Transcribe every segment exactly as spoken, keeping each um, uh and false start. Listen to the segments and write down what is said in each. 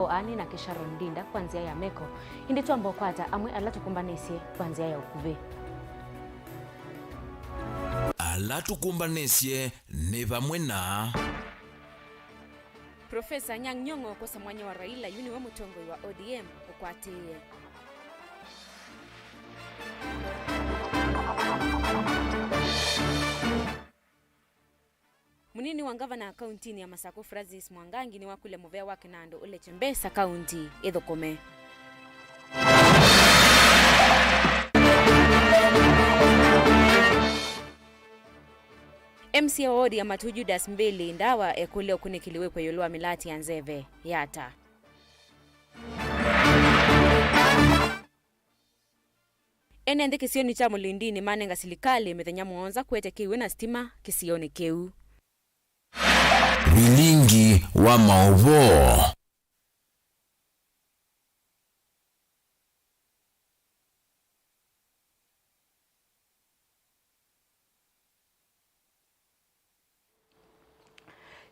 O ani na Sharon Ndinda kwa nzĩa ya meko, ĩndĩ twamba ũkwata amwe ala tũkũmbanĩsye kwa nzĩa ya ũkuvĩ. Ala tũkũmbanĩsye nĩ vamwe na. Profesa Anyang' Nyong'o kwosa mwanya wa Raila, yu nĩwe mũtongoi wa O D M ũkwatĩĩe. Mũnini wa ngavana kauntinĩ ya Masakũ Francis Mwangangi nĩwakũlya mũvea wake na andũ ũlekye mbesa kaunti ĩthũkũme. M C A wa wodi ya Matuu Judas Mbili Ndawa ekũlya ũkunĩkĩli wĩkwe ĩũlũ wa mĩlati ya nzeve ya ata. Ene nthĩ kĩsionĩ kya Mũlindinĩ manenga silikalĩ mĩthenya mũonza kũete kĩw'ũ na sitima kĩsionĩ kĩu. Vilingi wa maũvoo.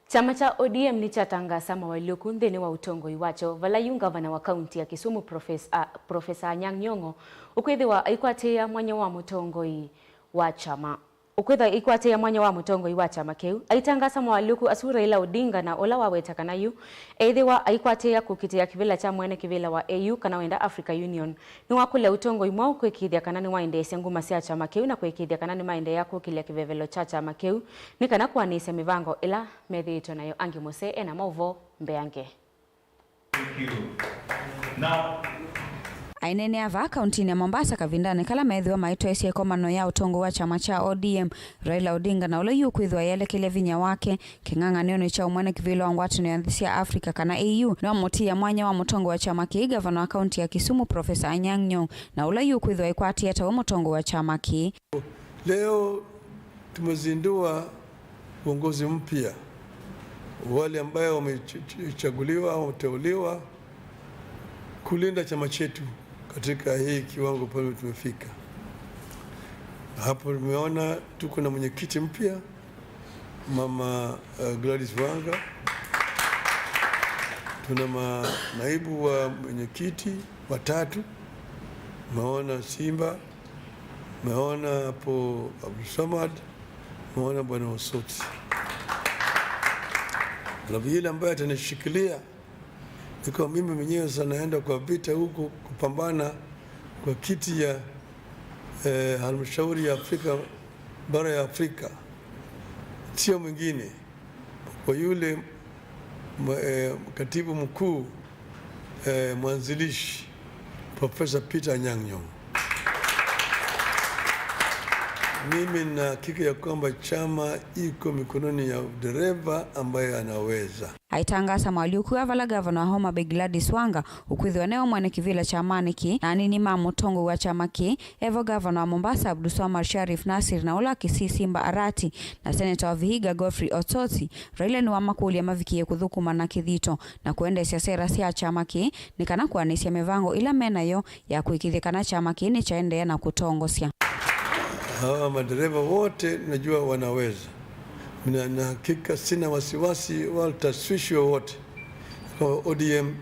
Kyama kya O D M nĩkyatangaasa mawalyũku nthĩnĩ wa ũtongoi wakyo, vala yu ngavana wa kaunti ya Kisumu, Profes-, a, Profesa Anyang' Nyong'o, ũkwĩthĩwa aikwatĩĩa mwanya wa mũtongoi wa kyama. Ũkwĩthwa aikwatĩĩa mwanya wa mũtongoi wa kyama kĩu. Aitangaasa mawalyũku asu, Raila Odinga, na ũla waweta kana yu eĩthĩwa aikwatĩĩa kũkitĩa kĩvĩla kya mwene kĩvĩla wa A U kana wenda Africa Union, nĩwakũlya ũtongoi mwaũ kũĩkĩĩthya kana nĩwaendeesya nguma sya kyama kĩu na kũĩkĩĩthya kana nĩmaendeea kũkĩlya kĩvevelo kya kyama kĩu nĩ kana kũanĩsya mĩvango ĩla methĩĩtwe nayo. Angĩ Mũsee ena maũvoo mbeange. Thank you. Now, aineenea vaa kauntinĩ ya Mombasa kavindanĩ kala meethĩwa maitwaĩsya ĩkomano ya ũtongoi wa kyama kya O D M, Raila Odinga, na ũla yu ũkwĩthĩwa eelekelya vinya wake kĩng'ang'anĩonĩ kya ũmwe na kĩvĩla wa ngwatanĩo ya nthĩ sya Africa kana A U, nĩwamũtiĩa mwanya wa mũtongoi wa kyama kĩĩ, ngavana wa kaunti ya Kisumu, Profesa Anyang' Nyong'o, na ũla yu ũkwĩthĩwa aikwatĩĩa tawe mũtongoi wa kyama kĩĩ. Leo tumezindua uongozi mpya, wale ambayo wamechaguliwa au wameteuliwa kulinda chama chetu katika hii kiwango pale tumefika. Hapo tumeona tuko na mwenyekiti mpya, Mama, eh, Gladys Wanga. Tuna manaibu wa mwenyekiti watatu. Maona Simba, maona hapo Abdul Samad, maona Bwana Osoti. Alafu yule ambaye atanishikilia, niko mimi mwenyewe sasa naenda kwa vita huko kupambana kwa kiti ya, eh, halmashauri ya Afrika, bara ya Afrika. Sio mwingine, kwa yule mwa-, eh, katibu mkuu, eh, mwanzilishi, Profesa Peter Anyang' Nyong'o. Mimi nina hakika ya kwamba chama iko mikononi ya dereva ambaye anaweza. Aitangaasa mawalyũku aa vala ngavana wa Homa Bay Gladys Wanga ũkwĩthĩwa nĩwe mwene kĩvĩla kyamanĩ kĩĩ, na anini ma mũtongoi wa kyama kĩĩ, evo ngavana wa Mombasa Abdulswamad Sharif Nasir na ũla wa Kisii Simba Arati na seneta wa Vihiga Godfrey Osotsi, Raila nĩwamakũlya mavikĩe kũthũkũma na kĩthito na kũendeesya sera sya kyama kĩĩ nĩ kana kũanĩsya mĩvango ĩla me nayo ya kũĩkĩĩthya kana kyama kĩĩ nĩkyaendeea na kũtongosya. Hawa madereva wote najua wanaweza. Mina, na hakika sina wasiwasi wala tashwishi wowote kwamba O D M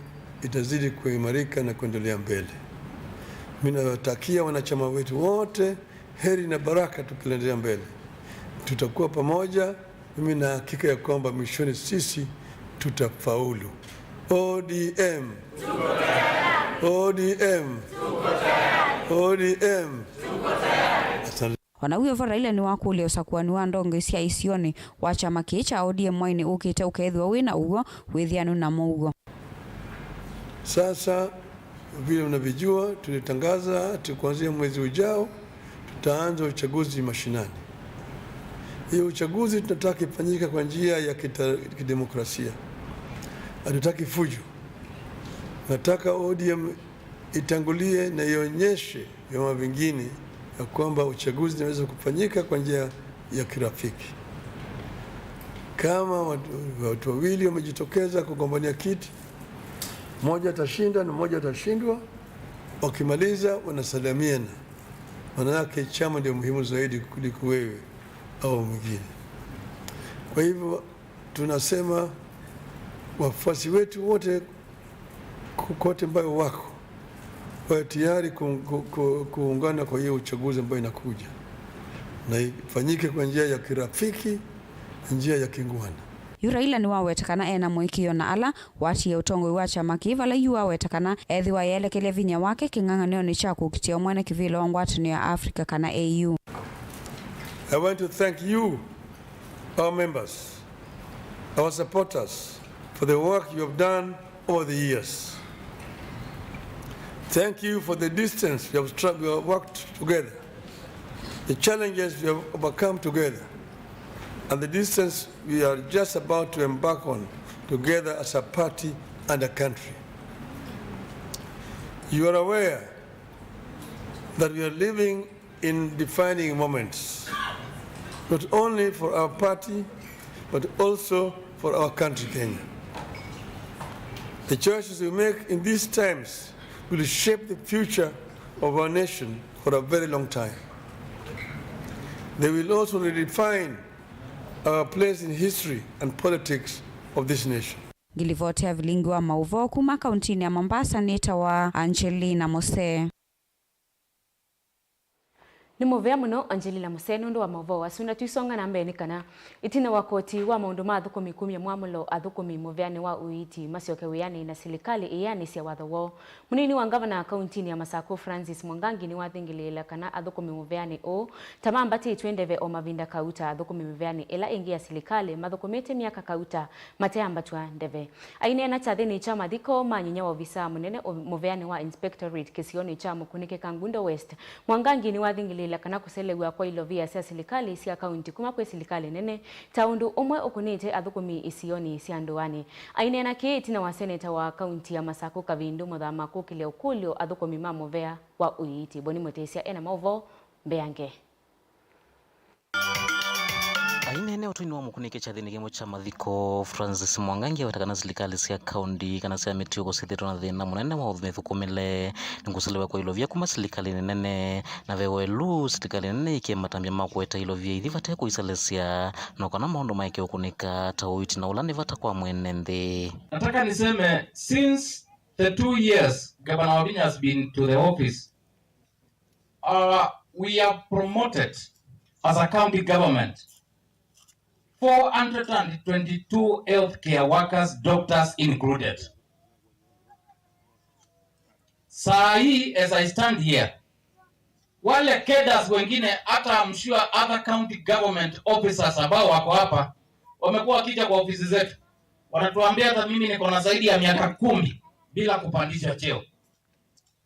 itazidi kuimarika na kuendelea mbele. Mimi nawatakia wanachama wetu wote heri na baraka tukiendelea mbele. Tutakuwa pamoja, mimi na hakika ya kwamba mwishoni sisi tutafaulu. O D M! O D M! O D M! Asante. O na wĩ o vo, Raila nĩwakũlya ũsakũani wa ndongoi sya isionĩ wa kyama kĩĩ kya O D M mwainĩ ũkĩte ũkeethĩwa wĩ na ũw'o, wĩthĩanu na mũuo. Sasa, vile mnavyojua, tulitangaza ati kuanzia mwezi ujao tutaanza uchaguzi mashinani. Hiyo uchaguzi tunataka ifanyike kwa njia ya kita-, kidemokrasia. Hatutaki fujo. Nataka O D M itangulie na ionyeshe vyama vingine ya kwamba uchaguzi unaweza kufanyika kwa njia ya kirafiki. Kama watu, watu wawili wamejitokeza kugombania kiti, mmoja atashinda na mmoja atashindwa, wakimaliza wanasalimiana. Maana yake chama ndio muhimu zaidi kuliko wewe au mwingine. Kwa hivyo, tunasema wafuasi wetu wote Kokote ambayo wako, wawe tayari ku-, ku-, ku-, kuungana kwa hiyo uchaguzi ambayo inakuja, na ifanyike kwa njia ya kirafiki, njia ya kingwana. Yu Raila nĩwaweta kana ena mũĩkĩĩo na ala watiie ũtongoi wa kyama kĩĩ, vala yu waweta kana ethĩwa eelekelya vinya wake kĩng'ang'anĩonĩ kya kũkitĩa ũmwene kĩvĩla wa ngwatanĩo ya Africa kana A U. I want to thank you, our members, our supporters, for the work you have done over the years. Thank you for the distance we have struggled, we have worked together, the challenges we have overcome together, and the distance we are just about to embark on together as a party and a country. You are aware that we are living in defining moments, not only for our party, but also for our country, Kenya. The choices we make in these times will shape the future of our nation for a very long time. They will also redefine our place in history and politics of this nation. Ngilivoti ya vilingi wa maũvoo kuma kauntinĩ ya Mombasa nĩtawa Angelina Mose. Nĩ mũvea mũno Angelina Mose nũndũ wa maũvoo asu, na tũisonga na mbee nĩ kana ĩtina wa koti wa maũndũ ma athũkũmi kumya mwamũlo athũkũmi mũveanĩ wa ũiiti masyoke wĩanĩ na silikalĩ ĩyanĩsya watho woo, mũnini wa ngavana kauntinĩ ya Masakũ Francis Mwangangi nĩwathingĩlĩĩla kana athũkũmi mũveanĩ ũũ ta mambatĩtw'e ndeve o mavinda kauta athũkũmi mĩveanĩ ĩla ĩngĩ ya silikalĩ mathũkũmĩte myaka kauta mateambatw'a ndeve. Aineena kyathĩnĩ kya mathiko ma nyinya wa ovisaa mũnene o mũveanĩ wa Inspectorate kĩsionĩ kya Mũkunĩke Kangundo West, Mwangangi nĩwathingĩlĩĩla kana kũselew'a kwa ilovia sya silikalĩ sya kaunti kuma kwĩ silikalĩ nene ta ũndũ ũmwe ũkũnĩte athũkũmi isionĩ sya ndũanĩ. Aineena kĩĩ ĩtina wa seneta wa kaunti ya Masakũ Kavindu Mũthama kũkĩlya ũkũlyo athũkũmi ma mũvea wa ũiiti. Boni Mũtĩsya ena maũvoo mbeange. Aineena ũtũinĩ wa Mũkunĩke kyathĩnĩ kĩmwe kya mathiko, Francis Mwangangi aweta kana silikalĩ sya kaunti kana sya mĩtũo syĩthĩtwe na thĩna mũnene wa mĩthũkũmĩle nĩ kũselewa kwa ilovia kuma silikalĩnĩ nene, na ve welu silikalĩ nene ĩkĩe matambya ma kũete ilovia ithi vate kũiselesya, no kana maũndũ maeke ũkũnĩka ta ũiiti na ũla nĩ vata kwa mwene nthĩ. Nataka niseme, since the two years Governor Wavinya has been to the office, uh, we have promoted as a county government four hundred and twenty-two healthcare workers, doctors included. Saa hii, as I stand here, wale cadres wengine, hata I'm sure other county government officers ambao wako hapa, wamekuwa wakija kwa ofisi zetu, wanatuambia hata mimi niko na zaidi ya miaka kumi bila kupandishwa cheo.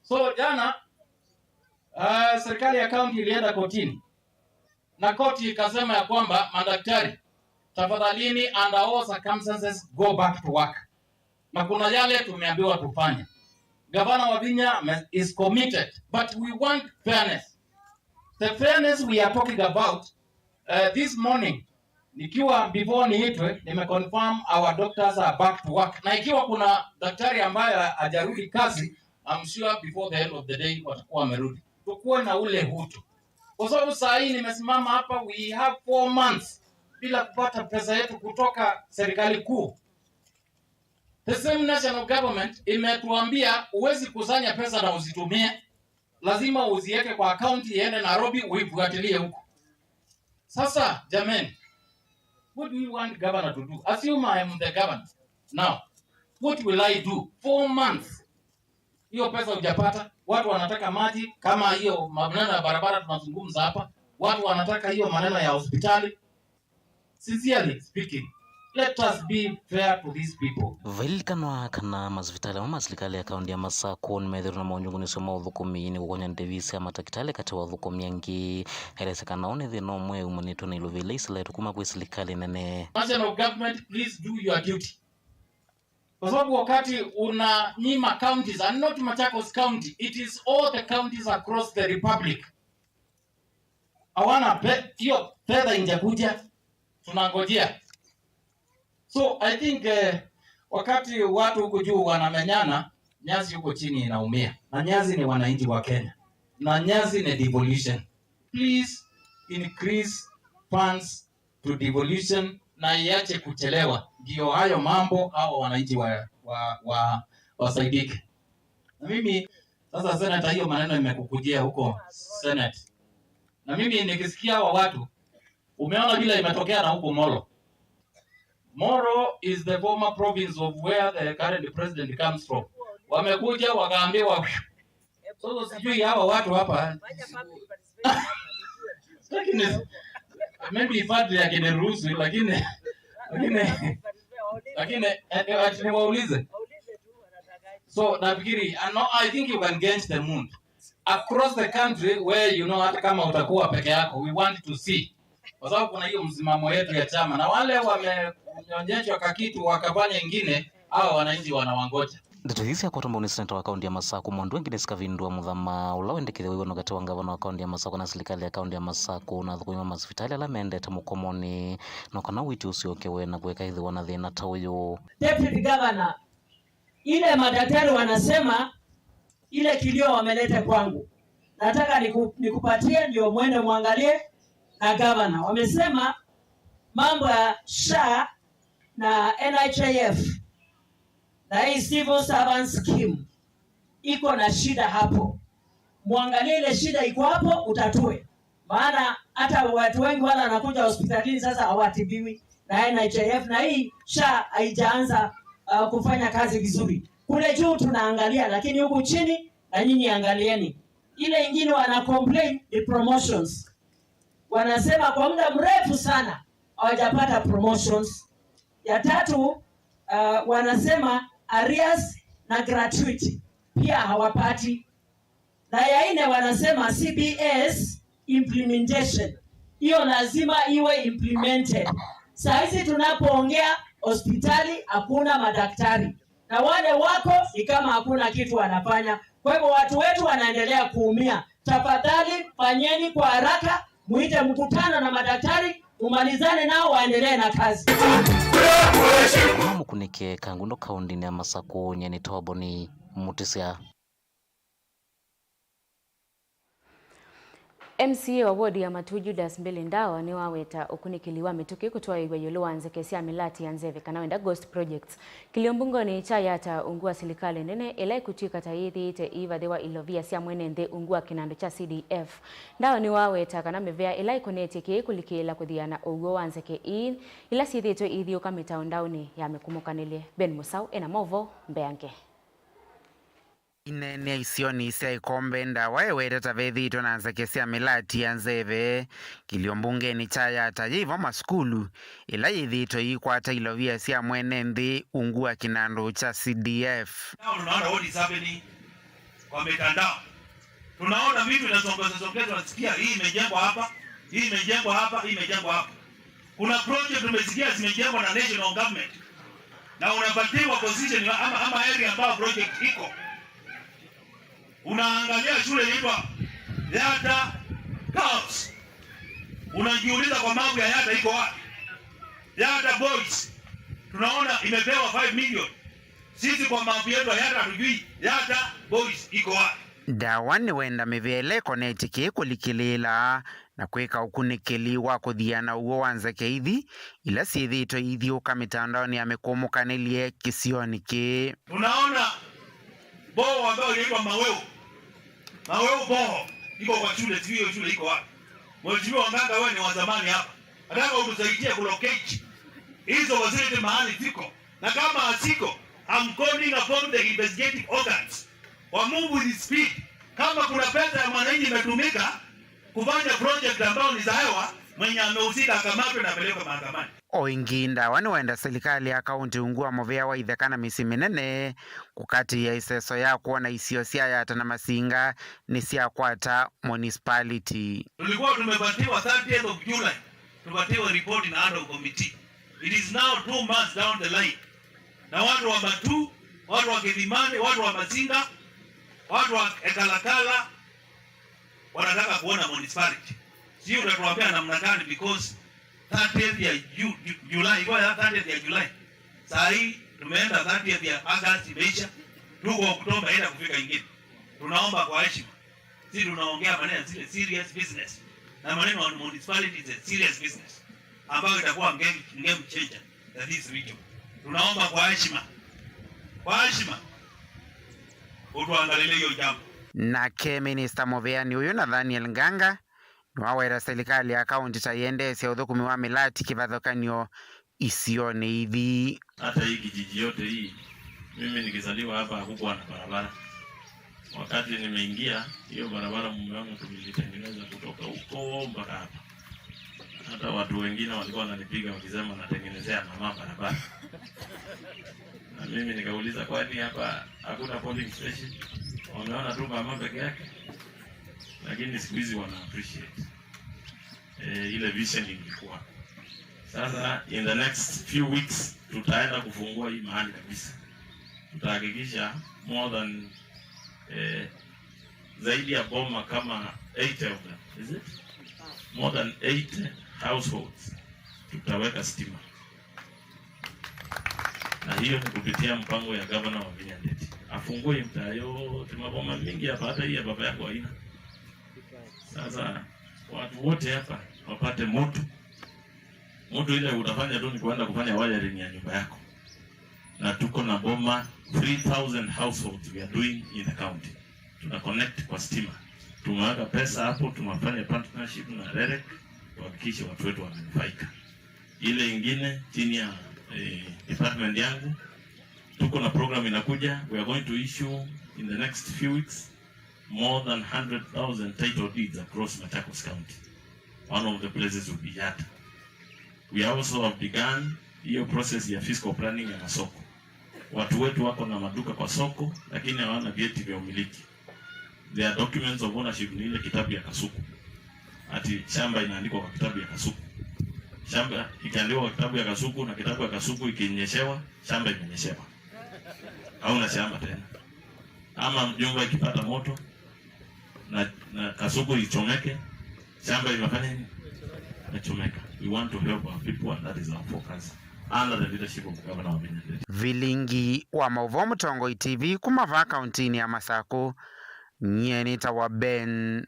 So jana, uh, serikali ya county ilienda kotini na koti ikasema ya kwamba, madaktari, tafadhalini, under all circumstances, go back to work. Na kuna yale tumeambiwa tufanye. Governor Wavinya ame- is committed, but we want fairness. The fairness we are talking about, uh, this morning, nikiwa before niitwe, nimeconfirm our doctors are back to work. Na ikiwa kuna daktari ambaye hajarudi kazi, I'm sure before the end of the day watakuwa wamerudi. Tukuwe na ule utu. Kwa sababu saa hii nimesimama hapa, we have four months bila kupata pesa yetu kutoka serikali kuu. The same national government imetuambia huwezi kusanya pesa na uzitumie, lazima uziweke kwa account iende Nairobi uifuatilie huko. Sasa jamani, what do we want governor to do? Assume I am the governor now. What will I do? Four months. Hiyo pesa hujapata, watu wanataka maji, kama hiyo maneno ya barabara tunazungumza hapa, watu wanataka hiyo maneno ya hospitali. Sincerely speaking, let us be fair to these people. Vailikanwa kana masivitalĩ amwe ma silikalĩ ya kaunti ya Masakũ nĩmethĩĩtwe na maũnyungunyĩsyo ma ũthũkũmi nĩ kũkonya ndĩvi sya matakĩtalĩ katĩ wa athũkũmi angĩ. Elesya kana ũũ nĩ thĩna ũmwe umanĩtwe na ilovia ila iseletwe kuma kwĩ silikalĩ nene. National government, please do your duty. Kwa sababu wakati unanyima counties, and not Machakos County, it is all the counties across the republic. Hawana pe-, hiyo fedha injakuja, tunangojea. So I think, eh, wakati watu huku juu wanamenyana, nyasi huko chini inaumia. Na nyasi ni wananchi wa Kenya. Na nyasi ni devolution. Please increase funds to devolution na iache kuchelewa, ndio hayo mambo hawa wananchi wa, wa, wa, wasaidike. Na mimi sasa, Senator, hiyo maneno imekukujia huko Senate. Na mimi nikisikia hawa watu, umeona vile imetokea na huko Molo. Molo is the former province of where the current president comes from. Wamekuja wakaambiwa, so sijui hawa watu hapa, lakini maybe padri akiniruhusu, lakini lakini lakini eh, eh, ati niwaulize. So nafikiri, I know, I think you can gauge the mood across the country where, you know, hata kama utakuwa peke yako, we want to see, kwa sababu kuna hiyo msimamo yetu ya chama, na wale wameonyeshwa kakitu wakafanya ingine, hao wananchi wanawangoja. Ndeto ii syakwatwa mbau nĩ seneta wa kaunti ya Masaku, Mwandu Engine Sikavindua Muthama, ũla wendekethya wĩw'ano katĩ wa ngavana wa kaunti ya Masaku na silikalĩ ya kaunti ya Masaku na athũkũmi ma masivitalĩ ala mendete mũkomonĩ, no kana ũiiti ũsyokewe na kũikethĩwa na thĩna ta ũyũ. Deputy Governor, ile madaktari wanasema, ile kilio wameleta kwangu, nataka niku-, nikupatie ndio mwende mwangalie na gavana. Wamesema mambo ya SHA na NHIF na hii civil servant scheme iko na shida hapo. Mwangalie ile shida iko hapo, utatue. Maana hata watu wengi wale wanakuja hospitalini sasa hawatibiwi na NHIF, na hii SHA haijaanza, uh, kufanya kazi vizuri. Kule juu tunaangalia, lakini huku chini na nyinyi angalieni. Ile ingine wana complain ni promotions. Wanasema kwa muda mrefu sana hawajapata promotions. Ya tatu, uh, wanasema arrears na gratuity pia hawapati. Na ya nne wanasema C B S implementation. Hiyo lazima iwe implemented. Saa hizi tunapoongea, hospitali hakuna madaktari. Na wale wako ni kama hakuna kitu wanafanya. Kwa hivyo watu wetu wanaendelea kuumia. Tafadhali fanyeni kwa haraka, muite mkutano na madaktari, mumalizane nao waendelee na kazi. Mũkunĩke Kangundo kaũndĩnĩ ya Masakũ, nyie nĩ Toboni Mutisya. M C A wa wodi ya Matuu Judas Mbili Ndawa nĩwaweta ũkunĩkĩli wa mĩtũkĩ kũtwaĩĩw'a ĩũlũ wa nzeke sya mĩlati ya nzeve kana wenda ghost projects kĩlio mbungenĩ kya Yatta ungu wa silikalĩ nene ĩla ĩkũtw'ĩka ta yĩthĩĩte ĩivathĩwa ilovia sya mwene nthĩ ungu wa kĩnandũ kya C D F. Ndawa nĩwaweta kana mĩvea ĩla ĩkonetye kĩĩ kũlikĩĩla kũthiana ũw'o wa nzeke ii ila syĩthĩĩtwe iithyũũka mĩtaũndaũnĩ ya mĩkumũkanĩlye. Ben Mũsaũ ena maũvoo mbeange. Ineenea isionĩ sya Ĩkombe, Ndawa eweta ta vethĩĩtwe na nzeke sya mĩlati ya nzeve kĩlio mbungenĩ kya Yatta yĩvo masukulu, ĩla yĩthĩĩtwe ĩikwata ilovia sya mwene nthĩ ungu wa kĩnandũ kya C D F. Now tunaona what is happening kwa mitandao. Tunaona vitu inasongezwa songezwa, nasikia hii imejengwa hapa, hii imejengwa hapa, hii imejengwa hapa. Kuna project tumesikia zimejengwa na national government. Na unapatiwa position ama, ama area ambayo project iko. Unaangalia shule inaitwa Yatta Girls. Unajiuliza kwa mapu ya Yatta iko wapi? Yatta Boys. Tunaona imepewa five million. Sisi kwa mapu yetu ya Yatta hatujui Yatta Boys iko wapi. Ndawa nĩwenda mĩvea ĩla ĩkonetye kĩĩ kũlikĩlĩĩla na kwĩka ũkunĩkĩli wa kũthiana ũw'o wa nzeke ithi ila syĩthĩĩtwe iithyũũka mĩtandaonĩ ya mĩkũmũkanĩlye kĩsionĩ kĩĩ. Tunaona boo ambayo inaitwa Maweu. Maweu boo iko kwa shule, sijui hiyo shule iko wapi. Mheshimiwa Nganga, wewe ni wa zamani hapa. Nataka utusaidie kulocate hizo facility mahali ziko. Na kama haziko, I'm calling upon the investigative organs wa move with speed. Kama kuna pesa ya mwananchi imetumika kufanya project ambayo ni za hewa, mwenye amehusika akamatwe na apelekwe mahakamani. O ĩngĩ, Ndawa nĩwenda silikalĩ ya kaũntĩ ungu wa mũvĩa wa itheka na mĩsyĩ mĩnene kũkatĩĩa ĩseso ya kwona isio sya Yatta na Masinga nĩsyakwata municipality. Tulikuwa tumepatiwa thirtieth of July, tupatiwe report na ad hoc committee. It is now two months down the line. Na watu wa Matuu, watu wa Kĩthimani, watu wa Masinga, watu wa Ekalakala wanataka kuona municipality. Sijui utatuambia namna gani, because thirtieth ya Ju-, Ju-, July, ilikuwa ya thirtieth ya July. Saa hii tumeenda thirtieth ya August imeisha. Tuko Oktoba, enda kufika ingine. Tunaomba kwa heshima. Sisi tunaongea maneno ya zile serious business. Na maneno ya municipality is a serious business ambayo itakuwa game, game changer ya this region. Tunaomba kwa heshima. Kwa heshima. Ũtwangalĩle hiyo jambo. Nake minista mũvĩanĩ ũyũ Nathaniel Nganga nĩwawaĩra silikalĩ ya kaũntĩ ta ĩendeesya ũthũkũmi wa mĩlati kĩvathũkany'o isionĩ ithi. Hata hii kijiji yote hii, mimi nikizaliwa hapa hakukuwa na barabara. Wakati nimeingia, hiyo barabara mume wangu tulitengeneza kutoka huko mpaka hapa. Hata watu wengine walikuwa wananipiga wakisema natengenezea mama barabara. Na mimi nikauliza, "Kwani hapa hakuna polling station? Wameona tu mama peke yake?" Lakini siku hizi wana appreciate eh, ile vision ilikuwa. Sasa in the next few weeks tutaenda kufungua hii mahali kabisa. Tutahakikisha more than eh, zaidi ya boma kama eighty of them, is it? More than eighty households tutaweka stima, na hiyo ni kupitia mpango ya gavana wa Vinya Ndeti. Afungue mtaa yote, maboma mingi hapa, hata hii ya baba yako haina. Sasa watu wote hapa wapate moto. Moto ile utafanya tu ni kuenda kufanya wiring ya nyumba yako. Na tuko na boma three thousand households we are doing in the county. Tuna connect kwa stima. Tumeweka pesa hapo, tumefanya partnership na REREC, tuhakikishe watu wetu wamenufaika. Ile ingine chini ya eh, department yangu, tuko na program inakuja, we are going to issue in the next few weeks more than hundred thousand title deeds across Machakos County. One of the places will be Yatta. We also have begun hiyo process ya fiscal planning ya masoko. Watu wetu wako na maduka kwa soko, lakini hawana vyeti vya umiliki. Their documents of ownership ni ile kitabu ya kasuku. Ati shamba inaandikwa kwa kitabu ya kasuku. Shamba ikiandikwa kwa kitabu ya kasuku na kitabu ya kasuku ikinyeshewa, shamba imenyeshewa. Hauna shamba tena. Ama nyumba ikipata moto na, na kasuku ichomeke, shamba imefanya nini? Imechomeka. We want to help our people and that is our focus under the leadership of Governor Wavinya Ndeti. Vilingi wa maũvoo Mũtongoi T V kuma vaa kauntinĩ ya Masakũ, nyie nĩtawa Ben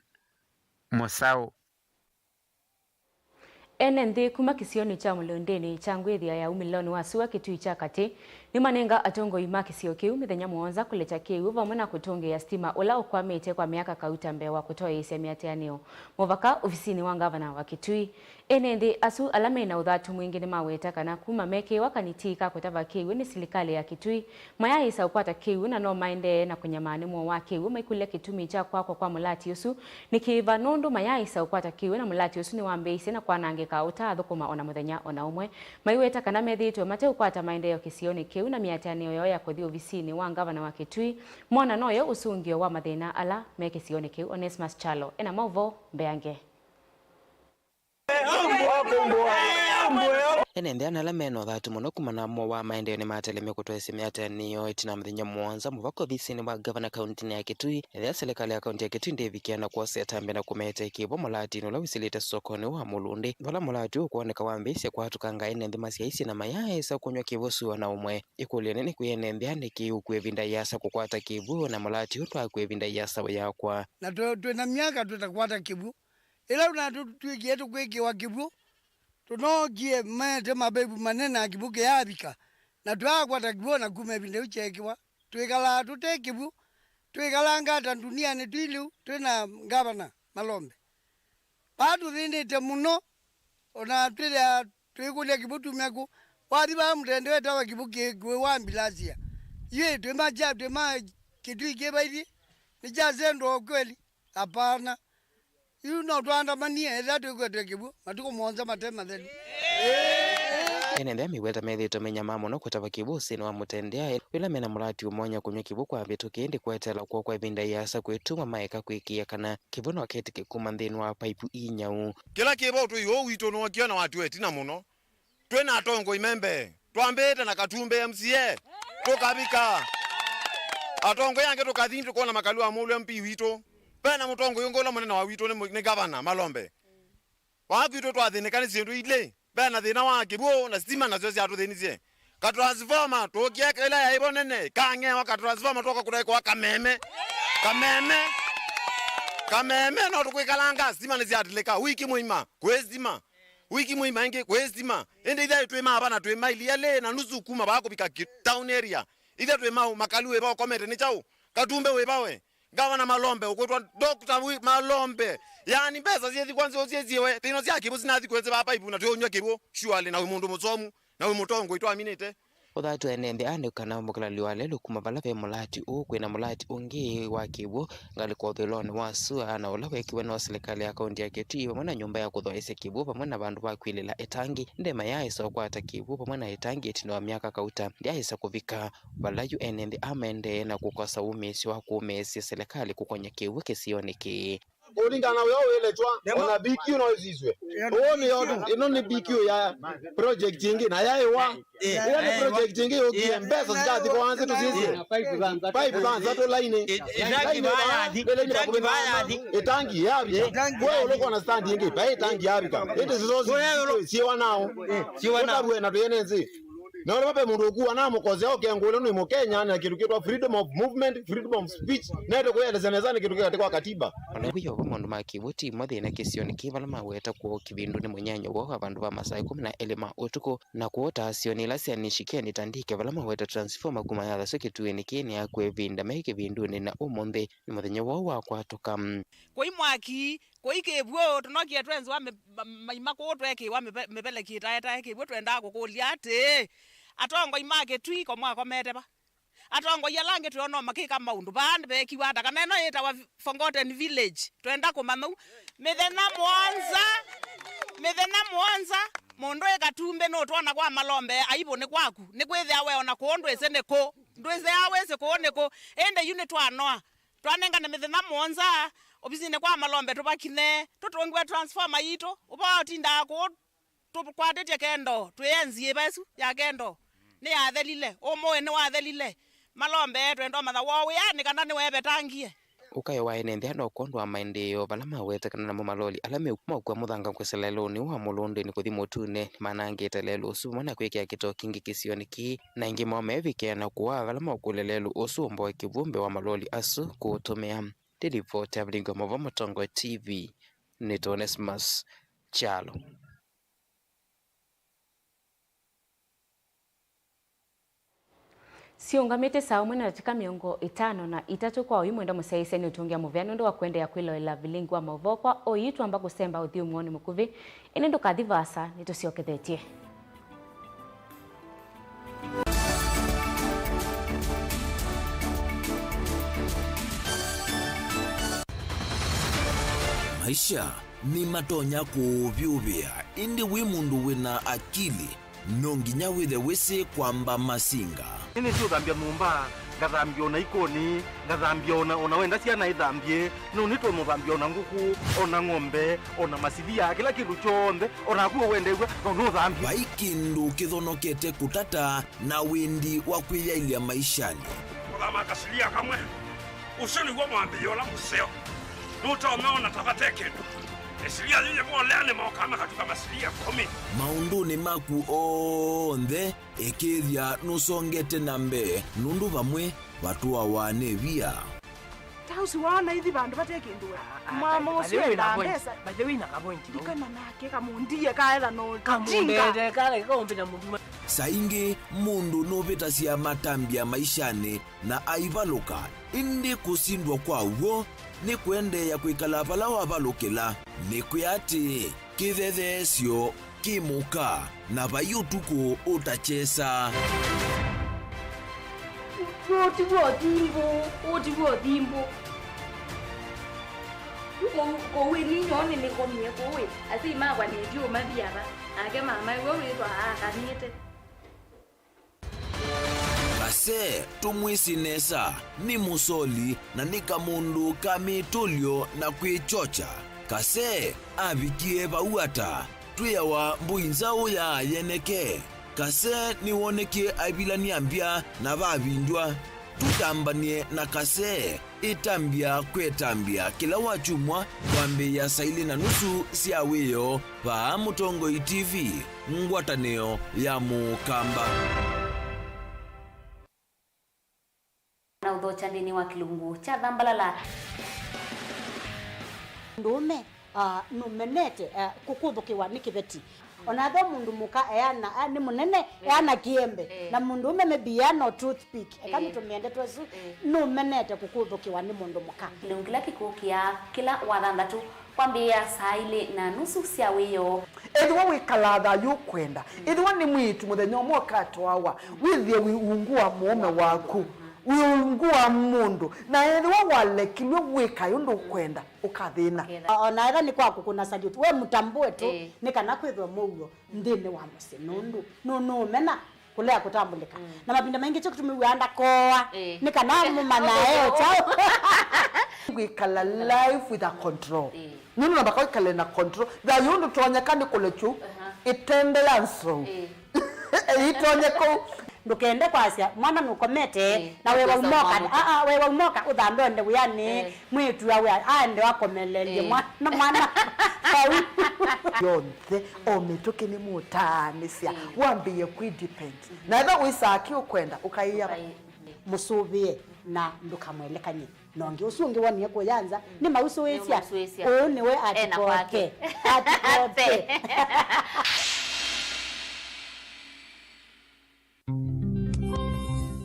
Mũsaũ. Ene nthĩ kuma kĩsionĩ kya Mũlũndĩnĩ kya ngwĩthĩa ya umĩlonĩ wa sua Kĩtui kya katĩ nĩmanenga atongoi ma kĩsio kĩu mĩthenya mũonza kũlekya kĩw'ũ vamwe na kũtũngĩĩa sitima ũla ũkwamĩte kwa myaka kauta mbee wa kũtoeesya mĩatĩanĩo mũvaka ovisinĩ wa ngavana wa Kĩtui. Ene nthĩ asu ala me na ũthatu mwingĩ nĩmaweta kana kuma mekĩĩwa kanitii ka kũtava kĩw'ũ nĩ silikalĩ ya Kĩtui, mayaaĩsa ũkwata kĩw'ũ na no maendee na kũnyamaa nĩ mũo wa kĩw'ũ maikũlya kĩtumi kya kwakwa kwa mũlati ũsu nĩ kĩĩva, nũndũ mayaaĩsa ũkwata kĩw'ũ na mũlati ũsu nĩwambĩĩisye na kwanangĩka ũtaathũkũma o na mũthenya o na ũmwe. Maiweta kana methĩĩtwe mateũkwata maendeeo kĩsionĩ kĩu na mĩatĩanĩo yoo ya kũthi ovisinĩ wa ngavana wa Kĩtui, mona noyo ũsũngĩo wa mathĩna ala me kĩsionĩ kĩu. Onesmus Kyalo ena maũvoo mbeange. Ene nthĩ ana ala me na ũthatu mũno kumana na mũo wa maendeeo nĩmatelemie kũtwaĩsya mĩatĩanĩo ĩtina mũthenya mũonza mũvaka ovisinĩ wa ngavana kauntinĩ ya Kĩtui, ethĩa silikalĩ ya kaunti ya Kĩtui ndĩvikĩa na kwosea tambe na kũmete kĩw'ũ mũlatinĩ ũla wĩsĩlĩte sokonĩ wa Mũlũndĩ, vala mũlati ũkwoneka wambĩĩsye kwatũkanga ene nthĩ masyaisye na mayaaĩsa kũnyw'a kĩw'ũ sua na ũmwe. Ĩkũlyo nene kwĩ ene nthĩ aa nĩ kĩĩ ũkua ĩvinda yĩasa kũkwata kĩw'ũ na mũlati ũũ ndwakua ĩvinda yĩasa ũyakwa? Na tũ-, twĩ na myaka tũtakwata kĩw'ũ. Ĩla na tũtw'ĩkie tũkwĩkĩwa kĩw'ũ, tũnookie maete mavevu manene na kĩw'ũ kĩyavika, na twaakwata kĩw'ũ na kuma ĩvinda ĩu kyeekĩwa. Twĩkalaa tũte kĩw'ũ, twĩkalanga ta ndunianĩ twĩ lĩu twĩ na ngavana Malombe. Vaa tũthĩnĩte mũno, o na twĩthĩa twĩkũlya kĩw'ũ tume kũ. Wathi vaa mũtende wetawa kĩw'ũ kĩ-, kĩw'ũ wa mbilasia. Yu twĩ ma kya, twĩ ma Kĩtui kĩ vaithi? Nĩ kya sendo kweli? Hapana. Yu no twaandamanie ethĩwa twĩkwete kĩw'ũ matukũ mũonza mate mathelu. Ene nthĩ aa meweta methĩĩtwe menyamaa mũno kũtava kĩw'ũ ũsĩnĩ wa mũtendea, ĩla mena mũlati ũmonya kũnyw'a kĩw'ũ kwa mĩtũkĩ, ĩndĩ kweteela kwoo kwa ĩvinda yĩasa kwĩtuma maeka kũĩkĩĩa kana kĩw'ũ no kĩtĩke kuma nthĩnĩ wa paipu ii nyau. Kĩla kĩ vo tũi ũũ witũ nĩwokĩwe na watiwa ĩtina mũno. Twĩ na atongoi me mbee, twambĩĩte na Katumbĩ M C A, tũkavika. Atongoi angĩ tũkathi tũkona Makalũ wa Mũlũ M P witũ. Ve na mũtongoi ũngĩ ũla mũnene wa witũ nĩ mũ-, nĩ Gavana Malombe. Vaa kwitũ twathĩnĩka nĩ syĩndũ ilĩ, ve na thĩna wa kĩw'ũ na sitima nasyo syatũthĩnisye. Katransformer tũkĩeka ĩla yaĩ vo nene, kang'ewa katransformer twoka kũtaĩkwa kameme. Kameme. Kameme no tũkwĩkalanga, sitima nĩsyatilĩka, wiki mũima, kwĩ sitima. Wiki mũima ĩngĩ, kwĩ sitima. Ĩndĩ ithaĩ twĩ mava na twĩ maili elĩ na nusu kuma vaa kũvika ki-, town area. Ithe twĩ mau, Makalũ wĩ va ũkomete nĩ kyaũ? Katumbe wĩ va we? Ngavana Malombe, ũkwĩtwa Doctor Wi-, Malombe. Yaani mbesa syĩthi kwa nzĩo syĩsiwe, tino sya kĩw'ũ sinathi kwĩsĩ va paipu na twĩũnywa kĩw'ũ, surely, na wĩ mũndũ mũsomu, na wĩ mũtongoi twaminĩte. Ũthatu ene nthĩ aa nĩ kana mũkalali wa lelũ kuma vala ve mũlati ũũ kwĩna mũlati ũngĩ wa kĩw'ũ ngalĩko ũthũĩlonĩ wa sua, na ũla wekiwe no silikalĩ ya kaunti ya Kitui vamwe na nyũmba ya kũthoesya kĩw'ũ vamwe na vandũ va kwilĩla ĩtangi. Ndema yaaĩsa ũkwata kĩw'ũ vamwe na ĩtangi ĩtina wa myaka kauta ndyaĩsa kũvika. Vala yu ene nthĩ aa maendee na kũkosa wumĩĩsyo wa kũũmĩĩsya silikalĩ kũkony'a kĩw'ũ kĩsionĩ kĩĩ. Kũlingana na wĩa ũiletwa, ona B Q no ĩsiswe. Ũũ nĩ yo, ĩno nĩ B Q ya project ĩngĩ, na yaĩwa. Ĩyo nĩ project ĩngĩ yũkie, mbesa sikathi kwa wanzĩ tũsisye. Pipe thanza tũlainĩ. Ĩtangi vaya yathi. Ĩtangi vaya yathi. Ĩtangi yavika. Ĩtangi wewe ũlũkwa na stand ĩngĩ, vai ĩtangi yavika. Ĩndĩ sisosi siwa nao. Siwa nao. Tũtarue na tũyene nzĩ. Na ũla ve mũndũ ũkua na mũkosea ũkengũle nĩ Mũkenya na kĩndũ kĩtwa freedom of movement, freedom of speech, nete kwĩelesya nesa nĩ kĩndũ kĩkatĩ kwa katiba. Ona wĩyo va maũndũ ma kĩw'ũ ti mo thĩna kĩsionĩ kĩĩ vala maweta kũo kĩvindunĩ mũnyanyo woo wa vandũ va masaa ĩkũmi na elĩ ma ũtukũ, na kũo ta sionĩ ila sya Nishikeni Tandike vala maweta transformer kuma yathasya kĩtuĩnĩ kĩĩ nĩ ya kwĩvinda me kĩvindunĩ na ũmũnthĩ nĩ mũthenya woo wa kwatũka. Kũi mwaki, kũi kĩw'ũ, tũnokie twenzĩwa mĩ-, ma-, maima kũũ tweekĩĩwa mĩve-, mĩveleki ĩtaetae kĩw'ũ, twendaa kũkũlya atĩĩ, atongoi ma Kĩtui ko mwakomete va? Atongoi ala angĩ twĩona makĩka maũndũ vaa veekiwa ata? Kana ĩno yĩtawa Forgotten Village? Twenda kũmanya ũu. Mĩthenya mũonza, mĩthenya mũonza, mũndũ ĩ Katumbĩ nũtwona kwa Malombe, aivũ nĩ kwaku. Nĩkwĩthĩa we ona kũũ ndwĩsĩ nĩ kũ. Ndwĩsĩ aa wĩsĩ kũũ nĩ kũ. Ĩndĩ yu nĩtwanoa. Twanengane mĩthenya mũonza, ovisinĩ kwa Malombe tũvakinye, tũtũngiwe transformer yitũ, ũvoo ũtindaa kũũ tũkwatĩtye kendo, twĩe nziĩva ĩsu ya kendo, nĩyathelile, ũmũĩ nĩwathelile. Malombe, twenda ũmanya woo wĩanĩ kana nĩwevetangie. Ũkayo wa ene nthĩ no kwondũ wa maendeeo vala mawetekana namo maloli ala meũkua mũthanga kwĩsĩla lelũnĩ wa mũlũndĩnĩ kũthi mũtunĩ nĩmanangĩte lelũ ũsu vamwe na kwĩkĩa kĩtoo kĩngĩ kĩsionĩ kĩĩ, na aingĩ moo meevikĩa na kũaa vala maũkũlya lelũ ũsu ũmboe kĩw'ũ mbee wa maloli asu kũũtũmĩa. Ndĩlivoti ya Vilingi wa Maũvoo Mũtongoi T V, nĩtwa Onesmus Kyalo. Siũngamĩte saa ũmwe na ndatĩka mĩongo ĩtano na itatũ kwa oyu mwenda mũsyaĩĩsya nĩ ũtũngĩa mũvea nũndũ wa kũendeea kwĩloela Vilingi wa Maũvoo. Kwa oyu twamba kũsemba ũthyũmũonĩ mũkuvĩ, ĩndĩ ndũkathi vaasa, nĩtũsyokethetye. Maisha nĩmatonya kũũvyũvĩa, ĩndĩ wĩ mũndũ wĩ na akili, no nginya wĩthe wĩsĩ kwamba masinga. Nĩnĩsĩ ũthambya nyũmba, ngathambya ona ikoni, ngathambya ona, ona wenda syana ithambye, no nĩtũmũthambya ona ngũkũ, ona ng'ombe, ona masilia, kĩla kĩndũ kyonthe, ona naku ũwendew'a, no nũthambye. Vai kĩndũ kĩthonokete kũtata na wĩndi wa kwĩyaĩlya maishanĩ. Kũthama kasilia kamwe, ũsu nĩw'o mwambĩĩo ũla mũseo. Nũtonya ona ta vate kĩndũ. Ĩsilia yĩyĩvolea nĩmokaa makatuka masilia ĩkũmi. Maũndũnĩ maku onthe, ĩkĩĩthya nũsongete na mbee, nũndũ vamwe vatũawa nĩ via. Ta ũsu waona ithi vandũ vate kĩndũ we. Mama ũsu endaa mbesa. By the way, na kavointi. Ndikana nake kamũndie kaetha no tinga. Kamũndete kale kaũmbĩ na mũnduma. Saa ingĩ mũndũ nũvĩtasya matambya maishanĩ na aivalũka, ĩndĩ kũsindwa kwa w'o nĩ kũendeea kwĩkala vala wavalũkĩla. Nĩkwĩa atĩĩ, kĩthetheesyo kĩ mũka, na vai ũtukũ ũtakyesa. Ũũ ti w'o thimbũ, ũũ ti w'o thimbũ. Kũu, kũu ĩni nyoo nĩnĩkomie kũu ĩ, asyai makwa nĩndiũmathi ava, nake mama ĩwe wĩthwa aakanĩte. Kase tũmwĩsĩ nesa, nĩ mũsoli na nĩ kamũndũ ka mĩtũlyo na kwĩkyokya. Kase avikie vau ata? Twĩawa mbũi nzaũ ya yeneke. Kase nĩwonekie aivilany'a mbya na vavindw'a. Tũtambany'e na Kase. Ĩtambya kwĩ ĩtambya kĩla wakyumwa kwambĩĩa saa ilĩ na nusu sya wĩoo vaa Mũtongoi T V, ngwatanĩo ya Mũkamba. Na ũthokya nthĩnĩ wa kĩlungu kya Thambalala. Ndũũme, ah, nũmenete, ah, kũkũthũkĩwa nĩ kĩveti. Ona ethĩwa mũndũ mũka eana, a, nĩ mũnene, eh, eana kĩembe, eh, na mũndũ ũme maybe eana o toothpick, eka, eh, nĩtũmĩe ndeto ĩsu, eh, nũmenete kũkũthũkĩwa nĩ mũndũ mũka. Kĩlungu kĩla kĩkũkĩa kĩla wathanthatũ kwambĩĩa saa ilĩ na nusu sya wĩoo. Ethĩwa wĩkalaa thayũ ũkwenda, ethĩwa nĩ mwĩĩtu mũthenya ũmwe ũkatwawa, wĩthĩe wĩ ungu wa mũũme waku, wĩ ungu wa mũndũ, na ethĩwa walekilwe wĩkae ũndũ ũkwenda, ũkathĩna. Ũkathĩna. O-, ona ethĩwa nĩ kwa kũkũna salute, we mũtambũe tu, ĩĩ, nĩ kana kwĩthwe mũuo nthĩnĩ wa mũsyĩ, nũndũ nũ-, nũũmena kũlea kũtambũlĩka. Mm. Na mavinda maingĩ kyo kĩtumi wĩaa ndakooa, ĩĩ, nĩ kana mũmanyae o kyaũ. Kwĩkala life with a control. Ĩĩ. Nũndũ namba kwĩkale na control. Thayũ ndũtonyeka nĩ kũlekyu, aha, ĩtembe ya nsou. Ĩĩ. Ĩitonye kũu. Ndũkende kwasya mwana nũkomete, ĩĩ, na wewa ũkwĩsa ũmoka, mwana. Aa, wewa ũmoka ũthambe ũende wĩanĩ, ĩĩ, mwĩĩtu awe aende akomelelye, ĩĩ, mwana, mwana vau. Yonthe, o mĩtũkĩ nĩ mũtaanĩsya, ĩĩ, wambĩĩe kwĩ depend. Na ethĩwa wĩsaa kĩ ũkwenda, ũkaĩa. Ũkaĩ-, mũsũvĩe na ndũkamwelekany'e. Na ũngĩ ũsu ũngĩ wonie kũya nza, mm, nĩmausũĩsya. Nĩmausũĩsya. Ũũ nĩwe ena kwake. Atikote. Atikote.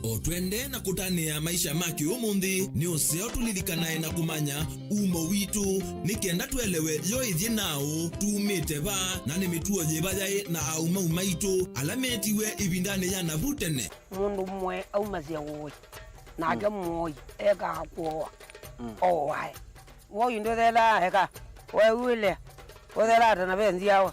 O twendee na kũtanĩa maisha ma kĩũmũnthĩ, nĩ ũseo tũlilikanae na kũmanya umo witũ, nĩ kenda tũelewe yo ĩthyĩ naũ, tumĩte va, na nĩ mĩtuo yĩva yaĩ na aũmau maitũ ala meetiwe ĩvindanĩ ya navu tene. Mũndũ ũmwe aumasya ũĩ, nake, mm, mũoi ekaa kũoa. Mm. Oae. Woi ndũthelaa eka. Weũĩle. Ũthelaa ta na ve nzyawa.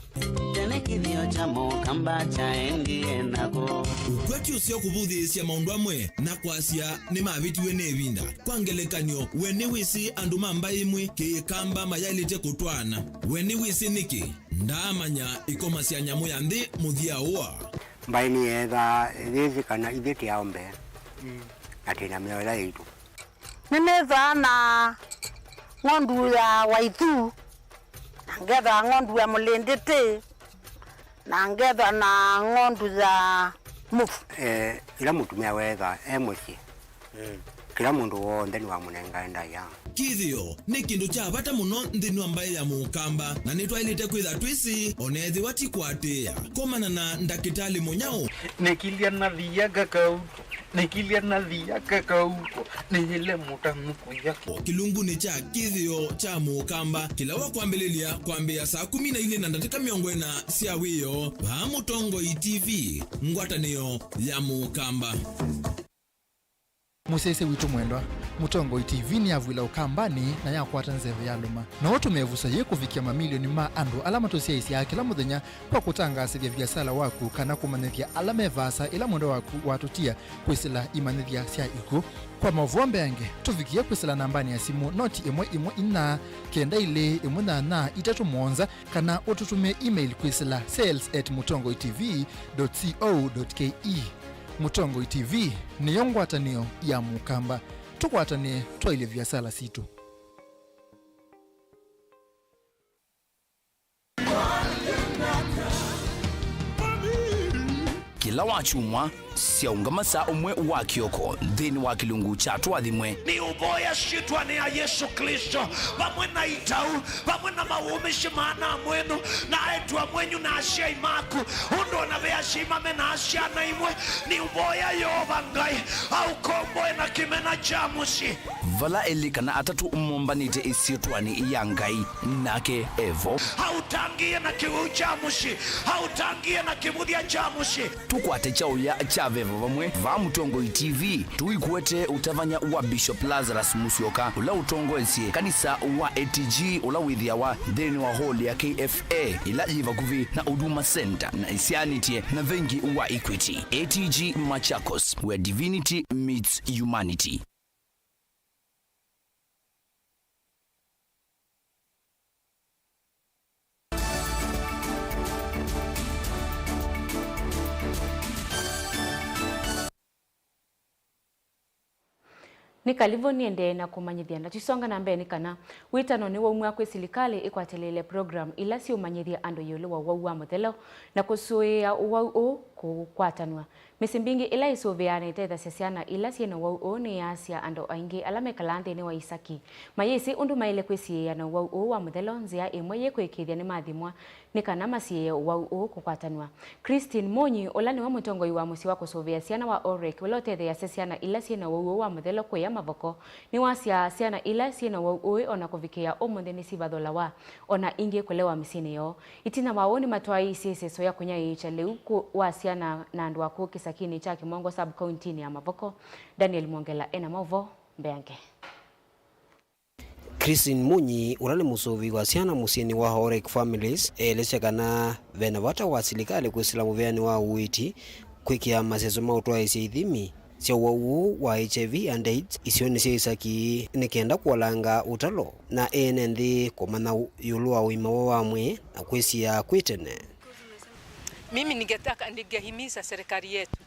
Tene kĩthĩo kya Mũkamba kyaendie nako. Ũkw'a ti ũseo kũvũthĩĩsya maũndũ amwe na kwasya nĩmavĩtiwe nĩ ĩvinda. Kwa ngelekany'o, we nĩwĩsĩ andũ ma mbaĩ ĩmwe Kĩkamba mayaĩlĩte kũtwaana? We nĩwĩsĩ nĩkĩ? Ndaamanya ĩkoma sya nyamũ ya nthĩ mũthya ũa. Mbaĩ nĩyeethaa yĩsĩ kana ithyĩ tĩ aũme, mm, na twĩ na mĩao ĩla yaitũ. Nĩnĩthaa na ng'ondu ya waithu, na ngethaa ng'ondu ya mũlĩndĩtĩ, na ngethaa na ng'ondu ya mũvu. Eh, ĩla mũtumĩa weethaa e mũsyĩ, mm, kĩla mũndũ w'onthe nĩwamũnengae ndaĩa. Kĩthĩo nĩ kĩndũ kya vata mũno nthĩnĩ wa mbaĩ ya Mũkamba, na nĩtwaĩlĩte kwĩtha twĩsĩ, o na ethĩwa ti kũatĩĩa. Komana na ndakĩtalĩ mũnyaũ. Nĩkilya na thia kakauko, nĩkilya na thia kakauko, nĩyĩle mũtanu kũya. O kĩlungunĩ kya Kĩthĩo kya Mũkamba, kĩla wa kwambĩlĩlya kwambĩĩa saa kũmi na ilĩ na ndatĩka mĩongo ĩna sya wĩoo, vaa Mũtongoi T V, ngwatanĩo ya Mũkamba. Mũsyaĩĩsya witũ mwendwa, Mũtongoi T V nĩyavw'ĩla Ũkambanĩ na yakwata nzeve yalũma. No ũtũme ĩvuso yĩĩ kũvikĩa mamilioni ma andũ ala matũsyaĩĩsyaa kĩla mũthenya kwa kũtangaasĩthya viasala waku kana kũmanyĩthya ala me vaasa ĩla mwendwa waku watũtia kwĩsĩla imanyĩthya sya ikw'ũ. Kwa maũvoo mbeange, tũvikĩe kwĩsĩla nambanĩ ya simũ noti ĩmwe ĩmwe inya kenda ilĩ ĩmwe nyanya itatũ mũonza, kana ũtũtũmĩe email kwĩsĩla sales at mũtongoi T V dot co dot K E. Mũtongoi T V nĩyo ngwatanĩo ya Mũkamba. Tũkwatanĩe twaĩlye viasala sitũ. Kĩla wakyumwa, syaũngama saa ũmwe wa kĩoko nthĩnĩ wa kĩlungu kya Tũathimwe. Nĩũvoya syĩtwanĩ ya Yesũ Klĩsto, vamwe na itau, vamwe na mawũmĩsye ma ana mwenyu, na aĩtu amwenyu, na asyai maku, ũndũ o na ve asyai mame na syana imwe. Nĩũvoya Yeova Ngai aũkomboe na kĩmena kya mũsyĩ. Vala elĩ kana atatũ mombanĩte ĩsyĩtwanĩ ya Ngai, nake e vo. Aũtangĩĩe na kĩwĩu kya mũsyĩ, aũtangĩĩe na kĩvũthya kya mũsyĩ. Tũkwate kyaũya kya veva vamwe vaa Mũtongoi T V, tũikuete ũtavany'a wa Bishop Lazarus Musyoka, ũla ũtongoesye kanisa wa A T G, ũla wĩthĩawa nthĩnĩ wa hall ya K F A, ĩla yĩ vakuvĩ na Huduma Center na ĩsyaanĩtye na vengi wa Equity. A T G Machakos, where divinity meets humanity. Nĩ kalivũ nĩendee na kũmanyĩthya, na tũisonga na mbee nĩ kana wĩtano nĩwaumw'a kwĩ silikalĩ ĩkwatĩlĩĩle program ila siũmanyĩthya andũ ĩũlũ wa ũwau wa mũthelo na kũsũĩĩa ũwau ũũ kũkwatanw'a. Mĩsyĩ mbingĩ ĩla ĩsũvĩaa na ĩtethasya syana ila syĩ na ũwau ũũ nĩyaasya andũ aingĩ ala mekalaa nthĩnĩ wa isaki mayĩsĩ ũndũ maĩle kwĩsiĩĩa na ũwau ũũ wa mũthelo nzĩa ĩmwe yĩ kũĩkĩĩthya nĩmathimwa nĩ kana masiĩĩe ũwau ũũ kũkwatanw'a. Christine Munyi, ũla nĩwe mũtongoi wa mũsyĩ wa kũsũvĩa syana wa Orek, ũla ũtetheeasya syana ila syĩ na ũwau ũũ wa mũthelo kũya mavoko, nĩwasya syana ila syĩ na ũwau ũũ o na kũvikĩĩa ũmũnthĩ nĩsivathũlawa, o na ingĩ kũlewa mĩsyĩnĩ yoo. Ĩtina wa ũu, nĩmatwaĩĩsye ĩseso ya kũnyaĩĩkya lĩu kũ-, wa syana na andũ akũũ kĩsakinĩ kya Kĩmongo sub-kauntinĩ ya Mavoko. Daniel Mwongela ena maũvoo mbeange. Christine Munyi, ũla nĩ mũsũvĩi wa syana mũsyĩnĩ wa Orek Families, eelesya kana ve na vata wa silikalĩ kwĩsĩla mũvĩanĩ wa ũiiti kwĩkĩa maseso ma ũtwaĩĩsya ithimi sya ũwau ũũ wa H I V and AIDS isionĩ sya isaki nĩ kenda kũolanga ũtalo na ene nthĩ kũmanya ĩũlũ wa ũima woo wa mwĩĩ na kwĩsiĩĩa kwĩ tene. Mimi ningetaka, ningehimiza serikali yetu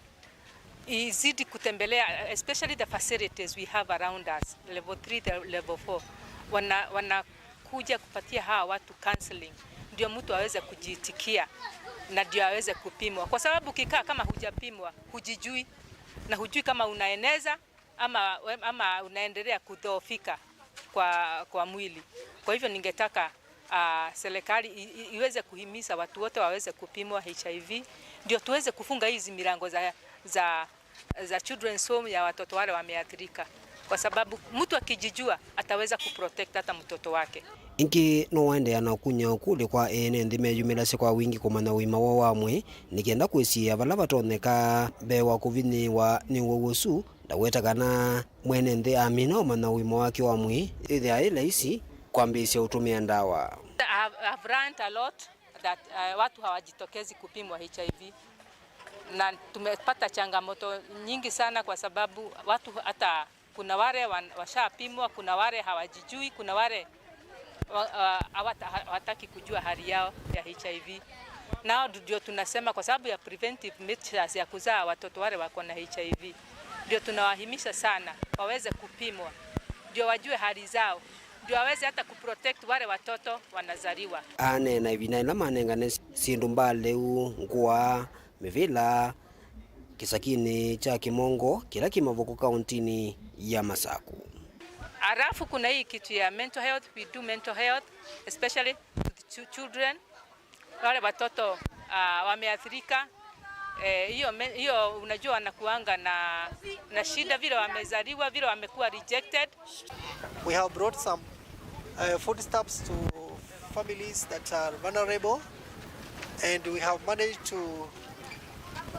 izidi kutembelea, especially the facilities we have around us, level three, the level four. Wana, wanakuja kupatia hawa watu counseling, ndio mtu aweze kujiitikia na ndio aweze kupimwa, kwa sababu ukikaa kama hujapimwa, hujijui na hujui kama unaeneza ama, ama unaendelea kudhoofika kwa, kwa mwili. Kwa hivyo ningetaka, ah, serikali i-, i-, iweze kuhimiza watu wote waweze kupimwa H I V, ndio tuweze kufunga hizi milango za, za, za children's home ya watoto wale wameathirika, kwa sababu mtu akijijua ataweza kuprotect hata mtoto wake. Ĩngĩ nũwaendeea na ũkũny'a ũkũlyo kwa ene nthĩ meyumĩlasya kwa wingĩ kũmanya ũima woo wa mwĩĩ nĩ kenda kwĩsiĩĩa vala vatonyeka mbee wa kũvinyĩĩwa nĩ ũwau ũsu. Ndaweta kana mwene nthĩ amina ũmanya ũima wake wa mwĩĩ, ĩthĩawa yĩ laisi kwambĩĩsya ũtũmĩa ndawa. I've, I've learned a lot that, uh, watu hawajitokezi kupimwa H I V. Na tumepata changamoto nyingi sana kwa sababu watu hata, kuna wale wan-, washapimwa, kuna wale hawajijui, kuna wale wa-, wa-, hawata-, ha-, hawataki kujua hali yao ya H I V. Nao ndio tunasema kwa sababu ya preventive measures ya kuzaa watoto wale wako na H I V, ndio tunawahimiza sana waweze kupimwa, ndio wajue hali zao, ndio waweze hata kuprotect wale watoto wanazaliwa. Aneena ĩvinda yĩla manengane syĩndũ mbalĩu, ngũa, mĩvĩla, kĩsakinĩ kya Kĩmongo kĩla kĩ Mavoko kauntinĩ ya Masaku. Alafu kuna hii kitu ya mental health, we do mental health, especially with chil-, children, wale watoto, ah, wameathirika. Eh, hiyo me-, hiyo unajua wanakuanga na, na shida vile wamezaliwa, vile wamekuwa rejected. We have brought some, uh, foodstuffs to families that are vulnerable, and we have managed to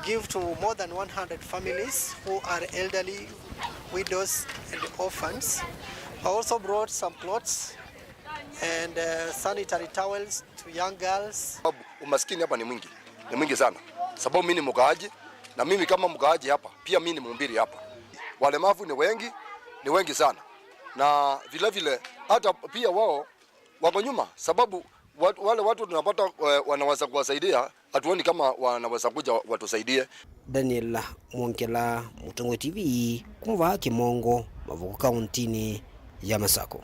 give to more than one hundred families who are elderly, widows, and orphans. I also brought some clothes and, uh, sanitary towels to young girls. Sababu umaskini hapa ni mwingi, ni mwingi sana. Sababu mimi ni mkaaji, na mimi kama mkaaji hapa, pia mimi ni mhubiri hapa. Walemavu ni wengi, ni wengi sana. Na vile vile, hata pia wao wako nyuma, sababu wa-, wale watu tunapata, eh, wanaweza kuwasaidia, hatuoni kama wanaweza kuja watusaidie. Daniel Mwongela, Mũtongoi T V, kuma vaa Kĩmongo, Mavoko kauntinĩ ya Masaku.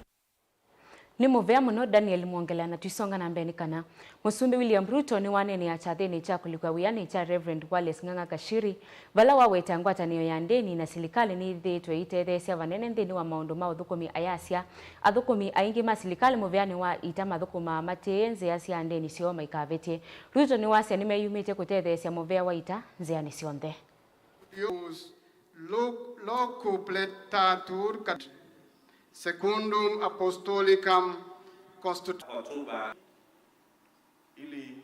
Nĩ mũvea mũno Daniel Mwongela, na tũisonga na mbee nĩ kana Mũsumbĩ William Ruto nĩwaneenea kyathĩnĩ kya kũlikwa wĩanĩ kya Reverend Wallace Ng'ang'a Kashiri, vala waweta ngwatanĩo ya ndĩni na silikalĩ nĩyĩthĩĩtwe ĩitetheesya vanene nthĩnĩ wa maũndũ ma ũthũkũmi, ayasya athũkũmi aingĩ ma silikalĩ mũveanĩ wa ita mathũkũmaa matĩĩe nzĩa sya ndĩni syoo maikavĩtye. Ruto nĩwasya nĩmeyumĩtye kũtetheesya mũvea wa ita nzĩanĩ syonthe. Deus locupletatur cat secundum apostolicam constitut October ili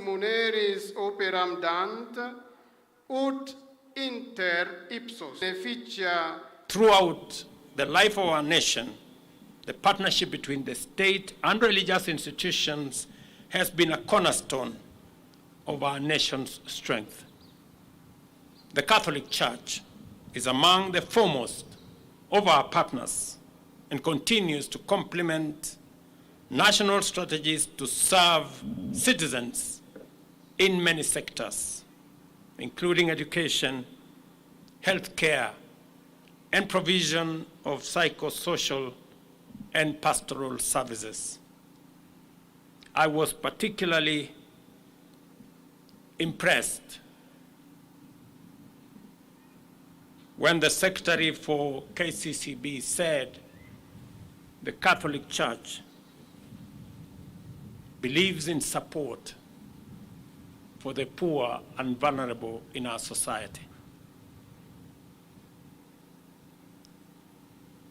muneris operam dant ut inter ipsos beneficia. Throughout the life of our nation, the partnership between the state and religious institutions has been a cornerstone of our nation's strength. The Catholic Church is among the foremost of our partners and continues to complement national strategies to serve citizens in many sectors, including education, health care, and provision of psychosocial and pastoral services. I was particularly impressed when the secretary for K C C B said the Catholic Church believes in support for the poor and vulnerable in our society,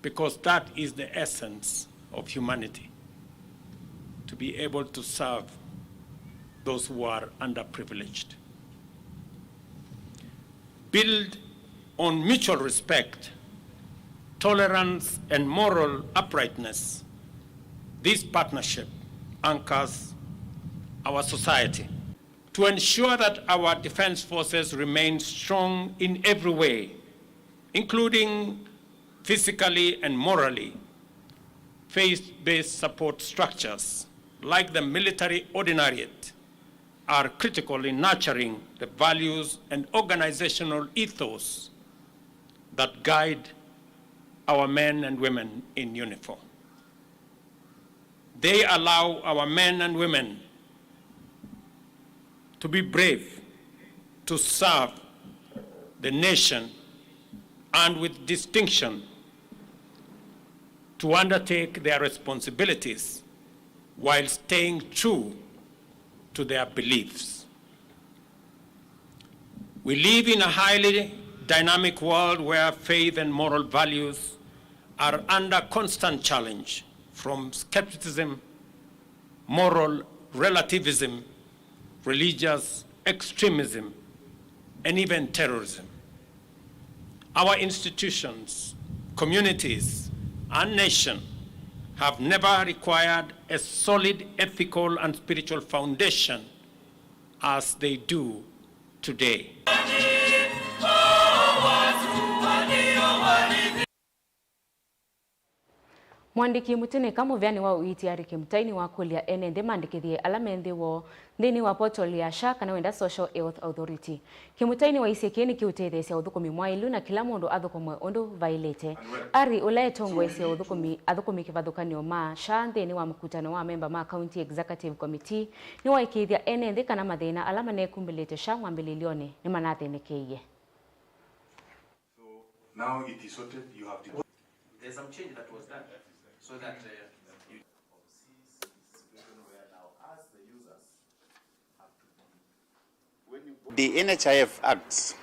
because that is the essence of humanity, to be able to serve those who are underprivileged. Build on mutual respect, tolerance, and moral uprightness. This partnership anchors our society. To ensure that our defense forces remain strong in every way, including physically and morally, faith-based support structures like the military ordinariate are critical in nurturing the values and organizational ethos that guide our men and women in uniform. They allow our men and women to be brave, to serve the nation, and with distinction, to undertake their responsibilities while staying true to their beliefs. We live in a highly dynamic world where faith and moral values are under constant challenge, from skepticism, moral relativism, religious extremism, and even terrorism. Our institutions, communities, and nation have never required a solid ethical and spiritual foundation as they do today. Mũandĩki mũtĩnĩka mũveanĩ wa ũiiti Harry Kĩmutai nĩwakũlya ene nthĩ maandĩkĩthye ala me nthĩ woo nthĩnĩ wa portal ya SHA kana wenda Social Health Authority. Kĩmutai nĩwaisye kĩĩ nĩkĩũtetheesya ũthũkũmi mwaĩlu na kĩla mũndũ athũkũmwe ũndũ vaĩlĩte. Harry, ũla etongoesye ũthũkũmi, athũkũmi kĩvathũkany'o ma SHA nthĩnĩ wa mũkutano wa amemba ma County Executive Committee, nĩwaĩkĩĩthya ene nthĩ kana mathĩna ala manekumbĩlĩte SHA mwambĩlĩlyonĩ nĩmanathĩnĩkĩie. So now it is sorted, you have to... There's some change that was done so that, uh, you... The N H I F Act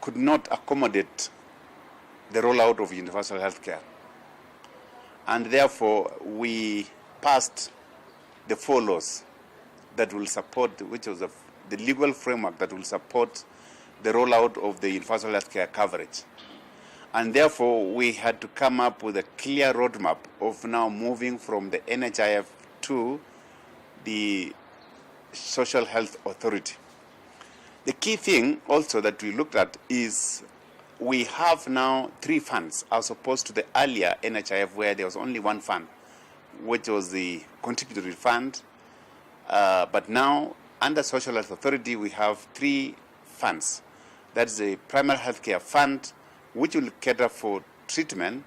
could not accommodate the rollout of universal health care, and therefore we passed the four laws that will support, which was the, the legal framework that will support the rollout of the universal health care coverage. And therefore, we had to come up with a clear roadmap of now moving from the N H I F to the Social Health Authority. The key thing also that we looked at is we have now three funds as opposed to the earlier N H I F where there was only one fund, which was the contributory fund. Uh, but now, under Social Health Authority, we have three funds. That's the Primary Healthcare Fund, which will cater for treatment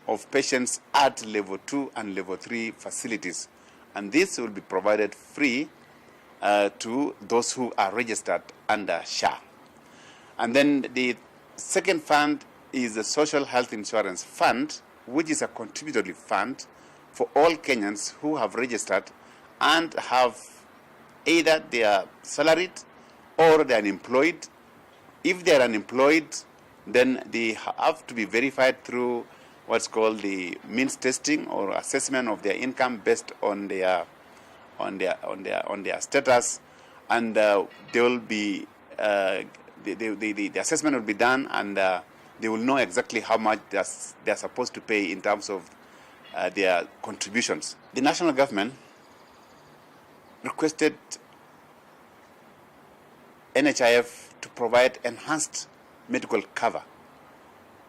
of patients at level two and level three facilities. And this will be provided free, uh, to those who are registered under SHA. And then the second fund is the Social Health Insurance Fund, which is a contributory fund for all Kenyans who have registered and have either they are salaried or they are unemployed. If they are unemployed, then they ha-, have to be verified through what's called the means testing or assessment of their income based on their, on their, on their, on their status, and, uh, they will be, uh, the, the, the, the, the assessment will be done, and, uh, they will know exactly how much they are s-, they are supposed to pay in terms of, uh, their contributions. The national government requested N H I F to provide enhanced medical cover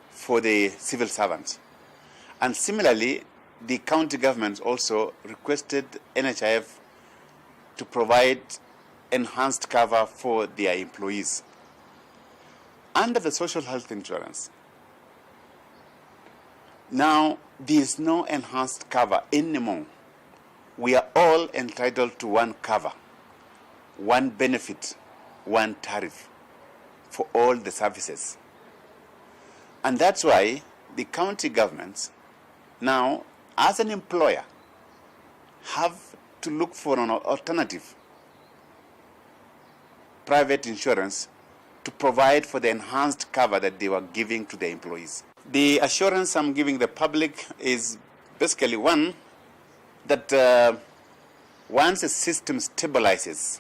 for the civil servants. And similarly, the county governments also requested N H I F to provide enhanced cover for their employees. Under the social health insurance, now there is no enhanced cover anymore. We are all entitled to one cover, one benefit, one tariff for all the services. And that's why the county governments now, as an employer, have to look for an alternative private insurance to provide for the enhanced cover that they were giving to their employees. The assurance I'm giving the public is basically one, that, uh, once the system stabilizes,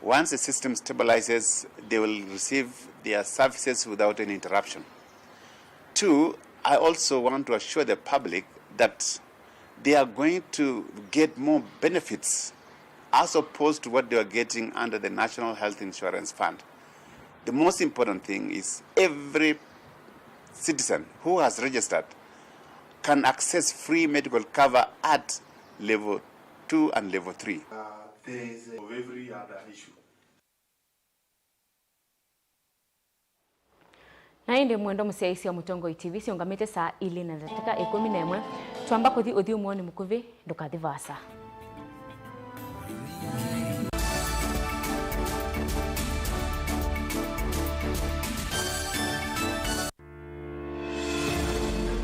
once the system stabilizes, they will receive their services without any interruption. Two, I also want to assure the public that they are going to get more benefits as opposed to what they were getting under the National Health Insurance Fund. The most important thing is every citizen who has registered can access free medical cover at level two and level three. Uh, there is a, of every other issue. Na ĩndĩ mwendwa mũsyaĩĩsya wa Mũtongoi T V, syũngamĩte saa ilĩ na ndatĩka ĩkũmi na ĩmwe. Twamba kũthi ũthyũmũonĩ mũkuvĩ, ndũkathi vaasa.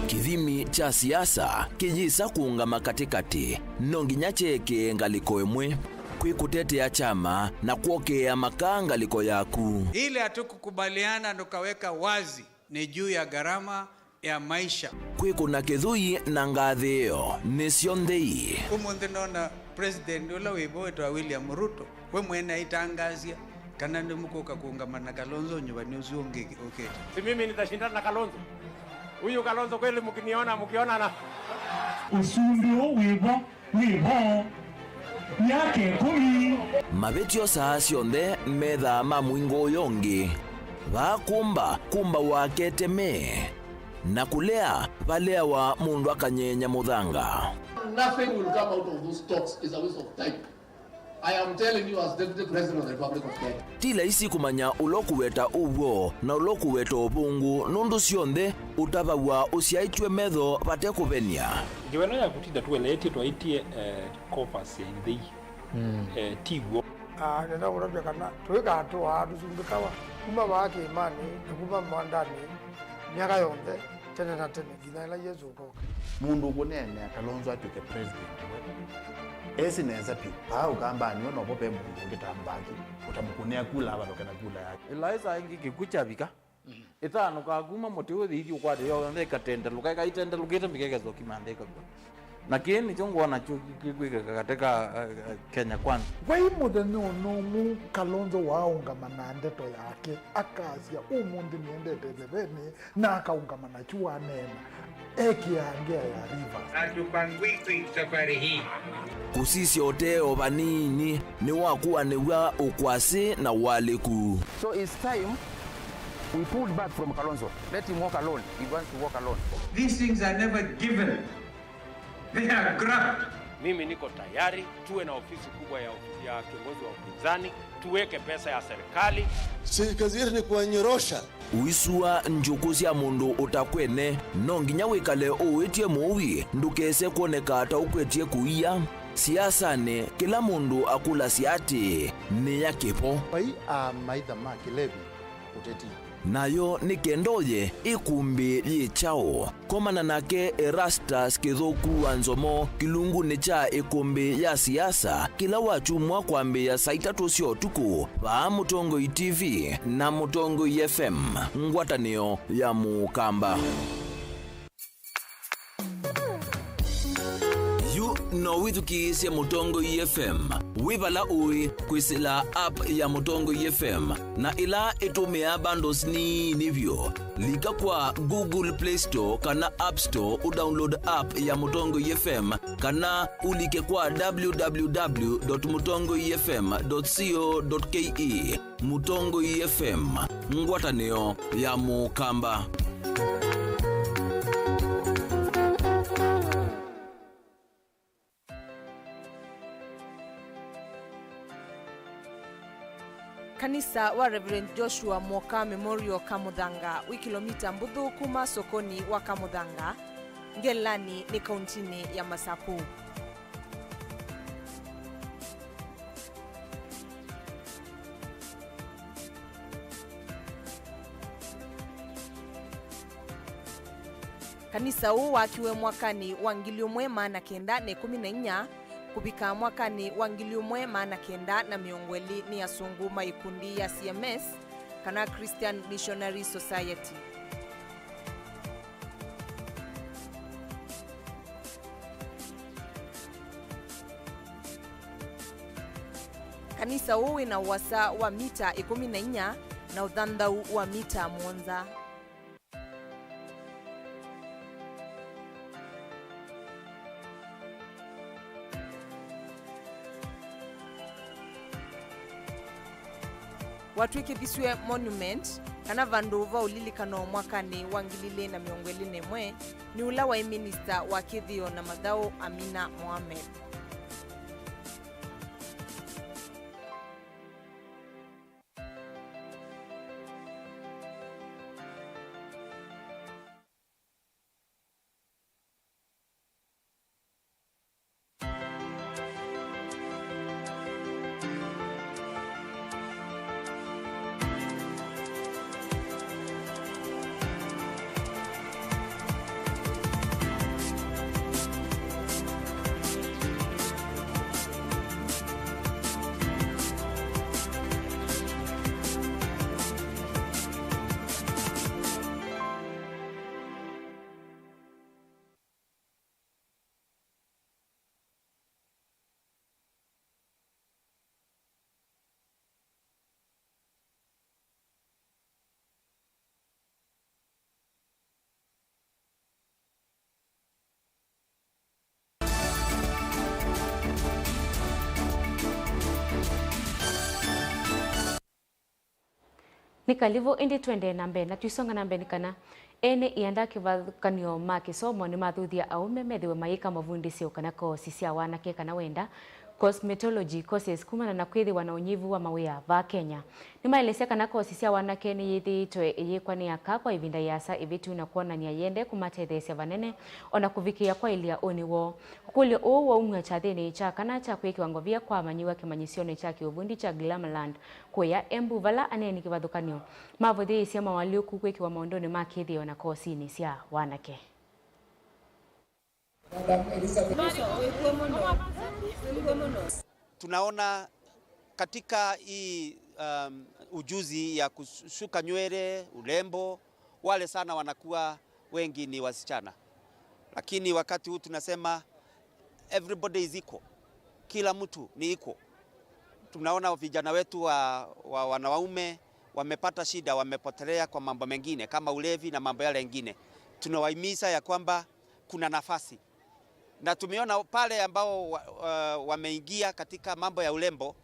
Kĩthimi kya siasa kĩyĩsa kũũngama katĩkatĩ, no nginya kyeekĩe ngalĩko ĩmwe. Kwĩ kũtetea kyama na kwokĩĩa makaa ngalĩko yaku. Ile hatukukubaliana tukaweka wazi ni juu ya gharama ya maisha. Kwĩkũna kĩthũi na ngathĩĩo nĩ syonthe ii. Ũmũnthĩ nona president ũla wĩ vo wĩtawa William Ruto, we mwene aitangaasya kana nĩmũkũka kũũngama na Kalonzo nyuvanĩ ũsu ũngĩ ũkĩte. Si mimi nitashindana na Kalonzo? Huyu Kalonzo kweli mkiniona, mkionana? Ũsumbĩ ũũ wĩ vo, wĩ vo myaka ĩkũmi. Mavĩtyo saa syonthe methaa ma mũingo ũyũ ũngĩ. Vaa kũmba, kũmbawa keteme. Na kũlea, valeawa mũndũ akanyenya mũthanga. Nothing will come out of those talks is a waste of time. I am telling you as Deputy President of the Republic of Kenya. Ti laisi kũmanya ũla ũkũweta ũw'o na ũla ũkũweta ũvũngũ, nũndũ syonthe ũtavaw'a ũsyaĩtw'e metho vate kũvenia. Ngewa ĩno ya kũtinda tũeleetye twaĩtye, eh, coffers ya ithei, eh, ti w'o. Ah, nenda kũtavya kana tũikatũaa tũsumbĩkawa kuma vaa kĩĩmanĩ na kuma mwandanĩ myaka yonthe, tene na tene, nginya ĩla Yesũ ũkoka. Mũndũ ũkũneenea Kalonzo atw'ĩke president we, esĩ nesa vyũ. Vaa Ũkambanĩ we novo ve mũndũ ũngĩ ta Mbaki ũtamũkũnĩa kula avalũke na kula yake. Ĩlaĩsa ĩngĩ kĩkw'ũ kyavika, ĩtanũkaa kuma mũtĩ ũyũ ĩthi ũkwate yonthe ĩkatendelũka, ĩkaitendelũkĩte mbika ĩkesa ũkimantha ĩkakw'a. Na kĩĩ nĩkyo ngwona kyo kĩkwĩkĩka katĩ ka, eh, eh, Kenya Kwanza. Vai mũthenya o na ũmwe Kalonzo waaũngama na ndeto yake, akasya, "Ũmũnthĩ nĩendete ĩthevenĩ," na akaũngama nakyu waneena, ekĩaa ngea ya Rivers. Hatupangwiki safari hii. Kũsisya ũtee o vanini nĩwakuanĩw'a ũkwasĩ na ũalĩku. So it's time we pulled back from Kalonzo. Let him walk alone. He wants to walk alone. These things are never given. They are graft. Mimi niko tayari tuwe na ofisi kubwa ya, ya kiongozi wa upinzani, tuweke pesa ya serikali. Si kazi yetu ni kuwanyorosha. Ũisua njũkũ sya mũndũ ũtakwene, no nginya wĩkale ũĩtye mũui ndũkese kwoneka ta ũkwetye kũia. Siasanĩ, kĩla mũndũ akũlasya atĩĩ, "Nĩ ya kĩvo?" Vai amaitha ma kĩlevi ũteti. Nayo nĩ kenda ũye ĩkũmbĩ yĩ kyaũ? Komana nake Erastus Kĩthũku wa Nzomo kĩlungunĩ kya ĩkũmbĩ ya siasa kĩla wakyumwa kwambĩĩa saa itatũ sya ũtukũ vaa Mũtongoi T V na Mũtongoi F M, ngwatanĩo ya Mũkamba. Yu no wĩthukĩĩsye Mũtongoi F M wĩ vala ũĩ kwĩsĩla app ya Mũtongoi F M, na ĩla ĩtũmĩaa bundles nini vyũ. Lika kwa Google Play Store kana App Store ũdownload app ya Mũtongoi F M, kana ũlike kwa w w w dot mũtongoi f m dot co dot k e. Mũtongoi F M, ngwatanĩo ya Mũkamba. Kanisa wa Reverend Joshua Mwoka Memorial Kamũthanga wĩ kĩlomita mbũthũ kuma sokoni wa Kamũthanga, Ngelani, nĩ kauntinĩ ya Masaku. Kanisa ũũ wakiwe mwakanĩ wa ngili ũmwe maana kenda na ĩkũmi na inya kũvika mwakanĩ wa ngili ũmwe maana kenda na mĩongo ĩlĩ nĩ asũngũ ma ĩkundi ya C M S, kana Christian Missionary Society. Kanisa ũũ wĩ na ũasa wa mita ĩkũmi na inya na ũthanthau wa mita mũonza. Watw'ĩkĩthisw'e monument, kana vandũ va ũlilikano, mwakanĩ wa ngili ilĩ na mĩongo ĩlĩ na ĩmwe nĩ ũla waĩ minista wa kĩthĩo na mathaũ, Amina Mohamed. Nĩ kalivũ, ĩndĩ tũendee na mbee, na tũisonga na mbee nĩ kana ene ianda kĩvathũkany'o ma kĩsomo nĩmathuthya aũme methĩwe mayĩka mavundĩsyo kana koosi sya wanake kana wenda, cosmetology courses, kumana na kwĩthĩwa na ũnyivu wa mawĩa vaa Kenya. Nĩmaelesya kana koosi sya wanake nĩyĩthĩĩtwe ĩyĩkwa nĩ aka kwa ĩvinda yĩasa ĩvĩtu na kwonany'a yĩendee kũmatetheesya vanene o na kũvikĩĩa kwaĩlya ũnĩ woo. Ũkũlyo ũũ waumw'a kyathĩnĩ kya kana kya kwĩkĩwa ngovia kwa amanyĩw'a kĩmanyĩsyonĩ kya kĩũvundi kya Glamourland kũya Embu, vala aneeni kĩvathũkany'o mavũthĩĩsye moalyũku kwĩkĩwa maũndũnĩ ma kĩthĩo na koosinĩ sya wanake. Tunaona katika hii, um, ujuzi ya kusuka nywele, urembo, wale sana wanakuwa wengi ni wasichana. Lakini wakati huu tunasema everybody is equal. Kila mtu ni equal. Tunaona vijana wetu wa, wa wanaume wamepata shida, wamepotelea kwa mambo mengine kama ulevi na mambo yale mengine. Tunawahimiza ya kwamba kuna nafasi. Na tumeona pale ambao wa, wa, wameingia katika mambo ya urembo,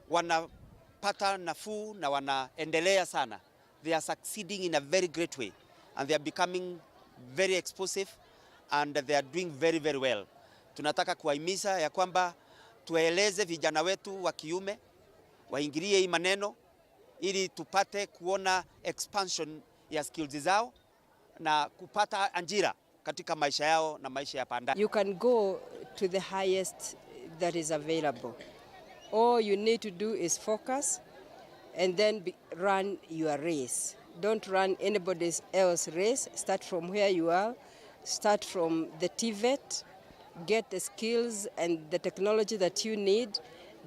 wanapata nafuu na wanaendelea sana. They are succeeding in a very great way and they are becoming very explosive and they are doing very, very well. Tunataka kuwahimiza ya kwamba tuwaeleze vijana wetu wa kiume waingilie hii maneno ili tupate kuona expansion ya skills zao na kupata ajira katika maisha yao na maisha ya baadaye. You can go to the highest that is available. All you need to do is focus and then be, run your race. Don't run anybody else's race. Start from where you are. Start from the TVET. Get the skills and the technology that you need.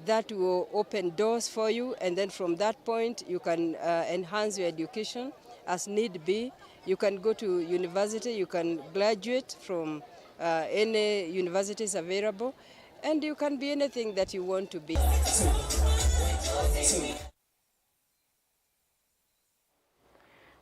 That will open doors for you, and then from that point, you can, uh, enhance your education as need be. You can go to university, you can graduate from, uh, any universities available, and you can be anything that you want to be.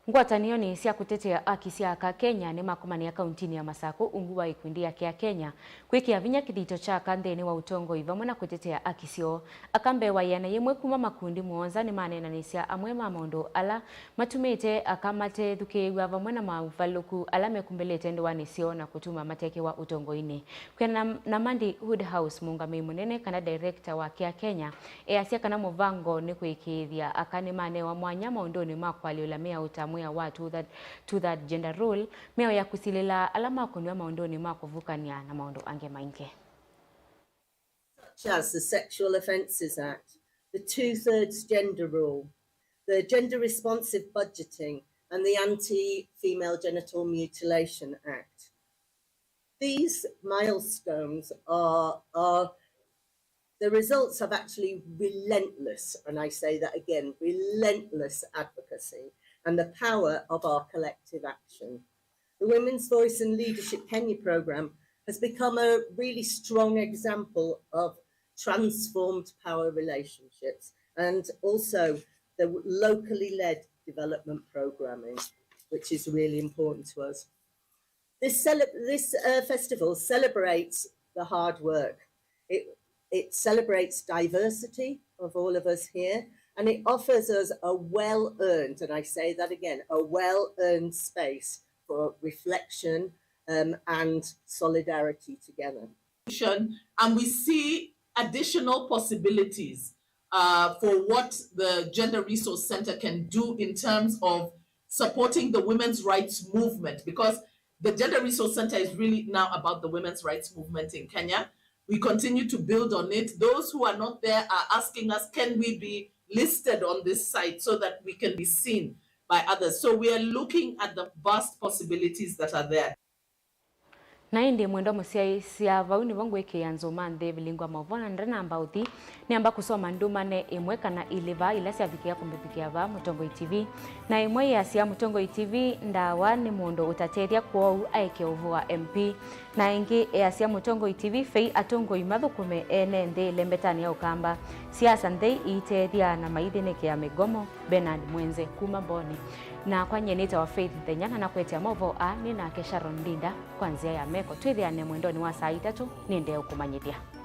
Ngwatanĩonĩ sya kũtetea aki sya aka Kenya nĩmakomanĩa kauntinĩ ya Masakũ ungu wa ikundi ya Kĩa Kenya kwĩkĩa vinya kĩthito kya aka nthĩnĩ wa ũtongoi vamwe na kũtetea aki syoo. Aka mbee wa ĩana yĩmwe kuma makundi mũonza nĩmaneenanĩsya amwe ma maũndũ ala matumĩte aka matethukĩĩw'a vamwe na maũvalũku ala mekumbĩlĩte ndũanĩ syoo na kũtuma matekĩwa ũtongoinĩ. Kwĩanana na Mandy Woodhouse, mũũngamĩi mũnene kana director wa Kĩa Kenya, easya kana mũvango nĩ kũĩkĩĩthya aka nĩmanewa mwanya maũndũnĩ ma kũalyũla mĩao ta mwĩao wa two-third, two-third gender rule, mĩao ya kũsilĩla ala makũnw'a maũndũnĩ ma kũvukany'a na maũndũ angĩ maingĩ. Such as the Sexual Offences Act, the two-thirds gender rule, the gender responsive budgeting, and the Anti-Female Genital Mutilation Act. These milestones are, are the results of actually relentless, and I say that again, relentless advocacy and the power of our collective action. The Women's Voice and Leadership Kenya programme has become a really strong example of transformed power relationships and also the locally led development programming, which is really important to us. This, cele- this uh, festival celebrates the hard work. It, it celebrates diversity of all of us here, and it offers us a well earned, and I say that again, a well earned space for reflection um, and solidarity together. And we see additional possibilities uh, for what the Gender Resource Center can do in terms of supporting the women's rights movement, because the Gender Resource Center is really now about the women's rights movement in Kenya. We continue to build on it. Those who are not there are asking us, can we be listed on this site so that we can be seen by others? So we are looking at the vast possibilities that are there. Na ĩndĩ mwendwa mũsyaĩĩsya, vau nĩvo ngwĩkĩĩa nzũma nthĩ vilingwa maũvoo na ndĩnamba ũthi. Nĩamba kũsoma ndũmane ĩmwe kana ilĩ vaa ila syavikĩa kũmbĩvikĩa vaa Mũtongoi T V. Na ĩmwe yĩasya, Mũtongoi T V ndawa nĩ mũndũ ũtatethya, kwoou aeke ũvũa M P. Na ĩngĩ ĩasya, Mũtongoi T V fei atongoi mathũkũme ene nthĩ ĩlembetanĩ ya Ũkamba. Siasa nthei iitethya na maithĩnĩkĩa mĩgomo. Bernard Mwenze kuma Mboni. Nakwa nyie nĩtawa Faith Nthenya, na nakwetea maũvoo aa nĩ nake Sharon Ndinda kwa nzĩa ya meko. Twĩthĩane mwendonĩ wa saa itatũ, nĩndee ũkũmanyĩthya.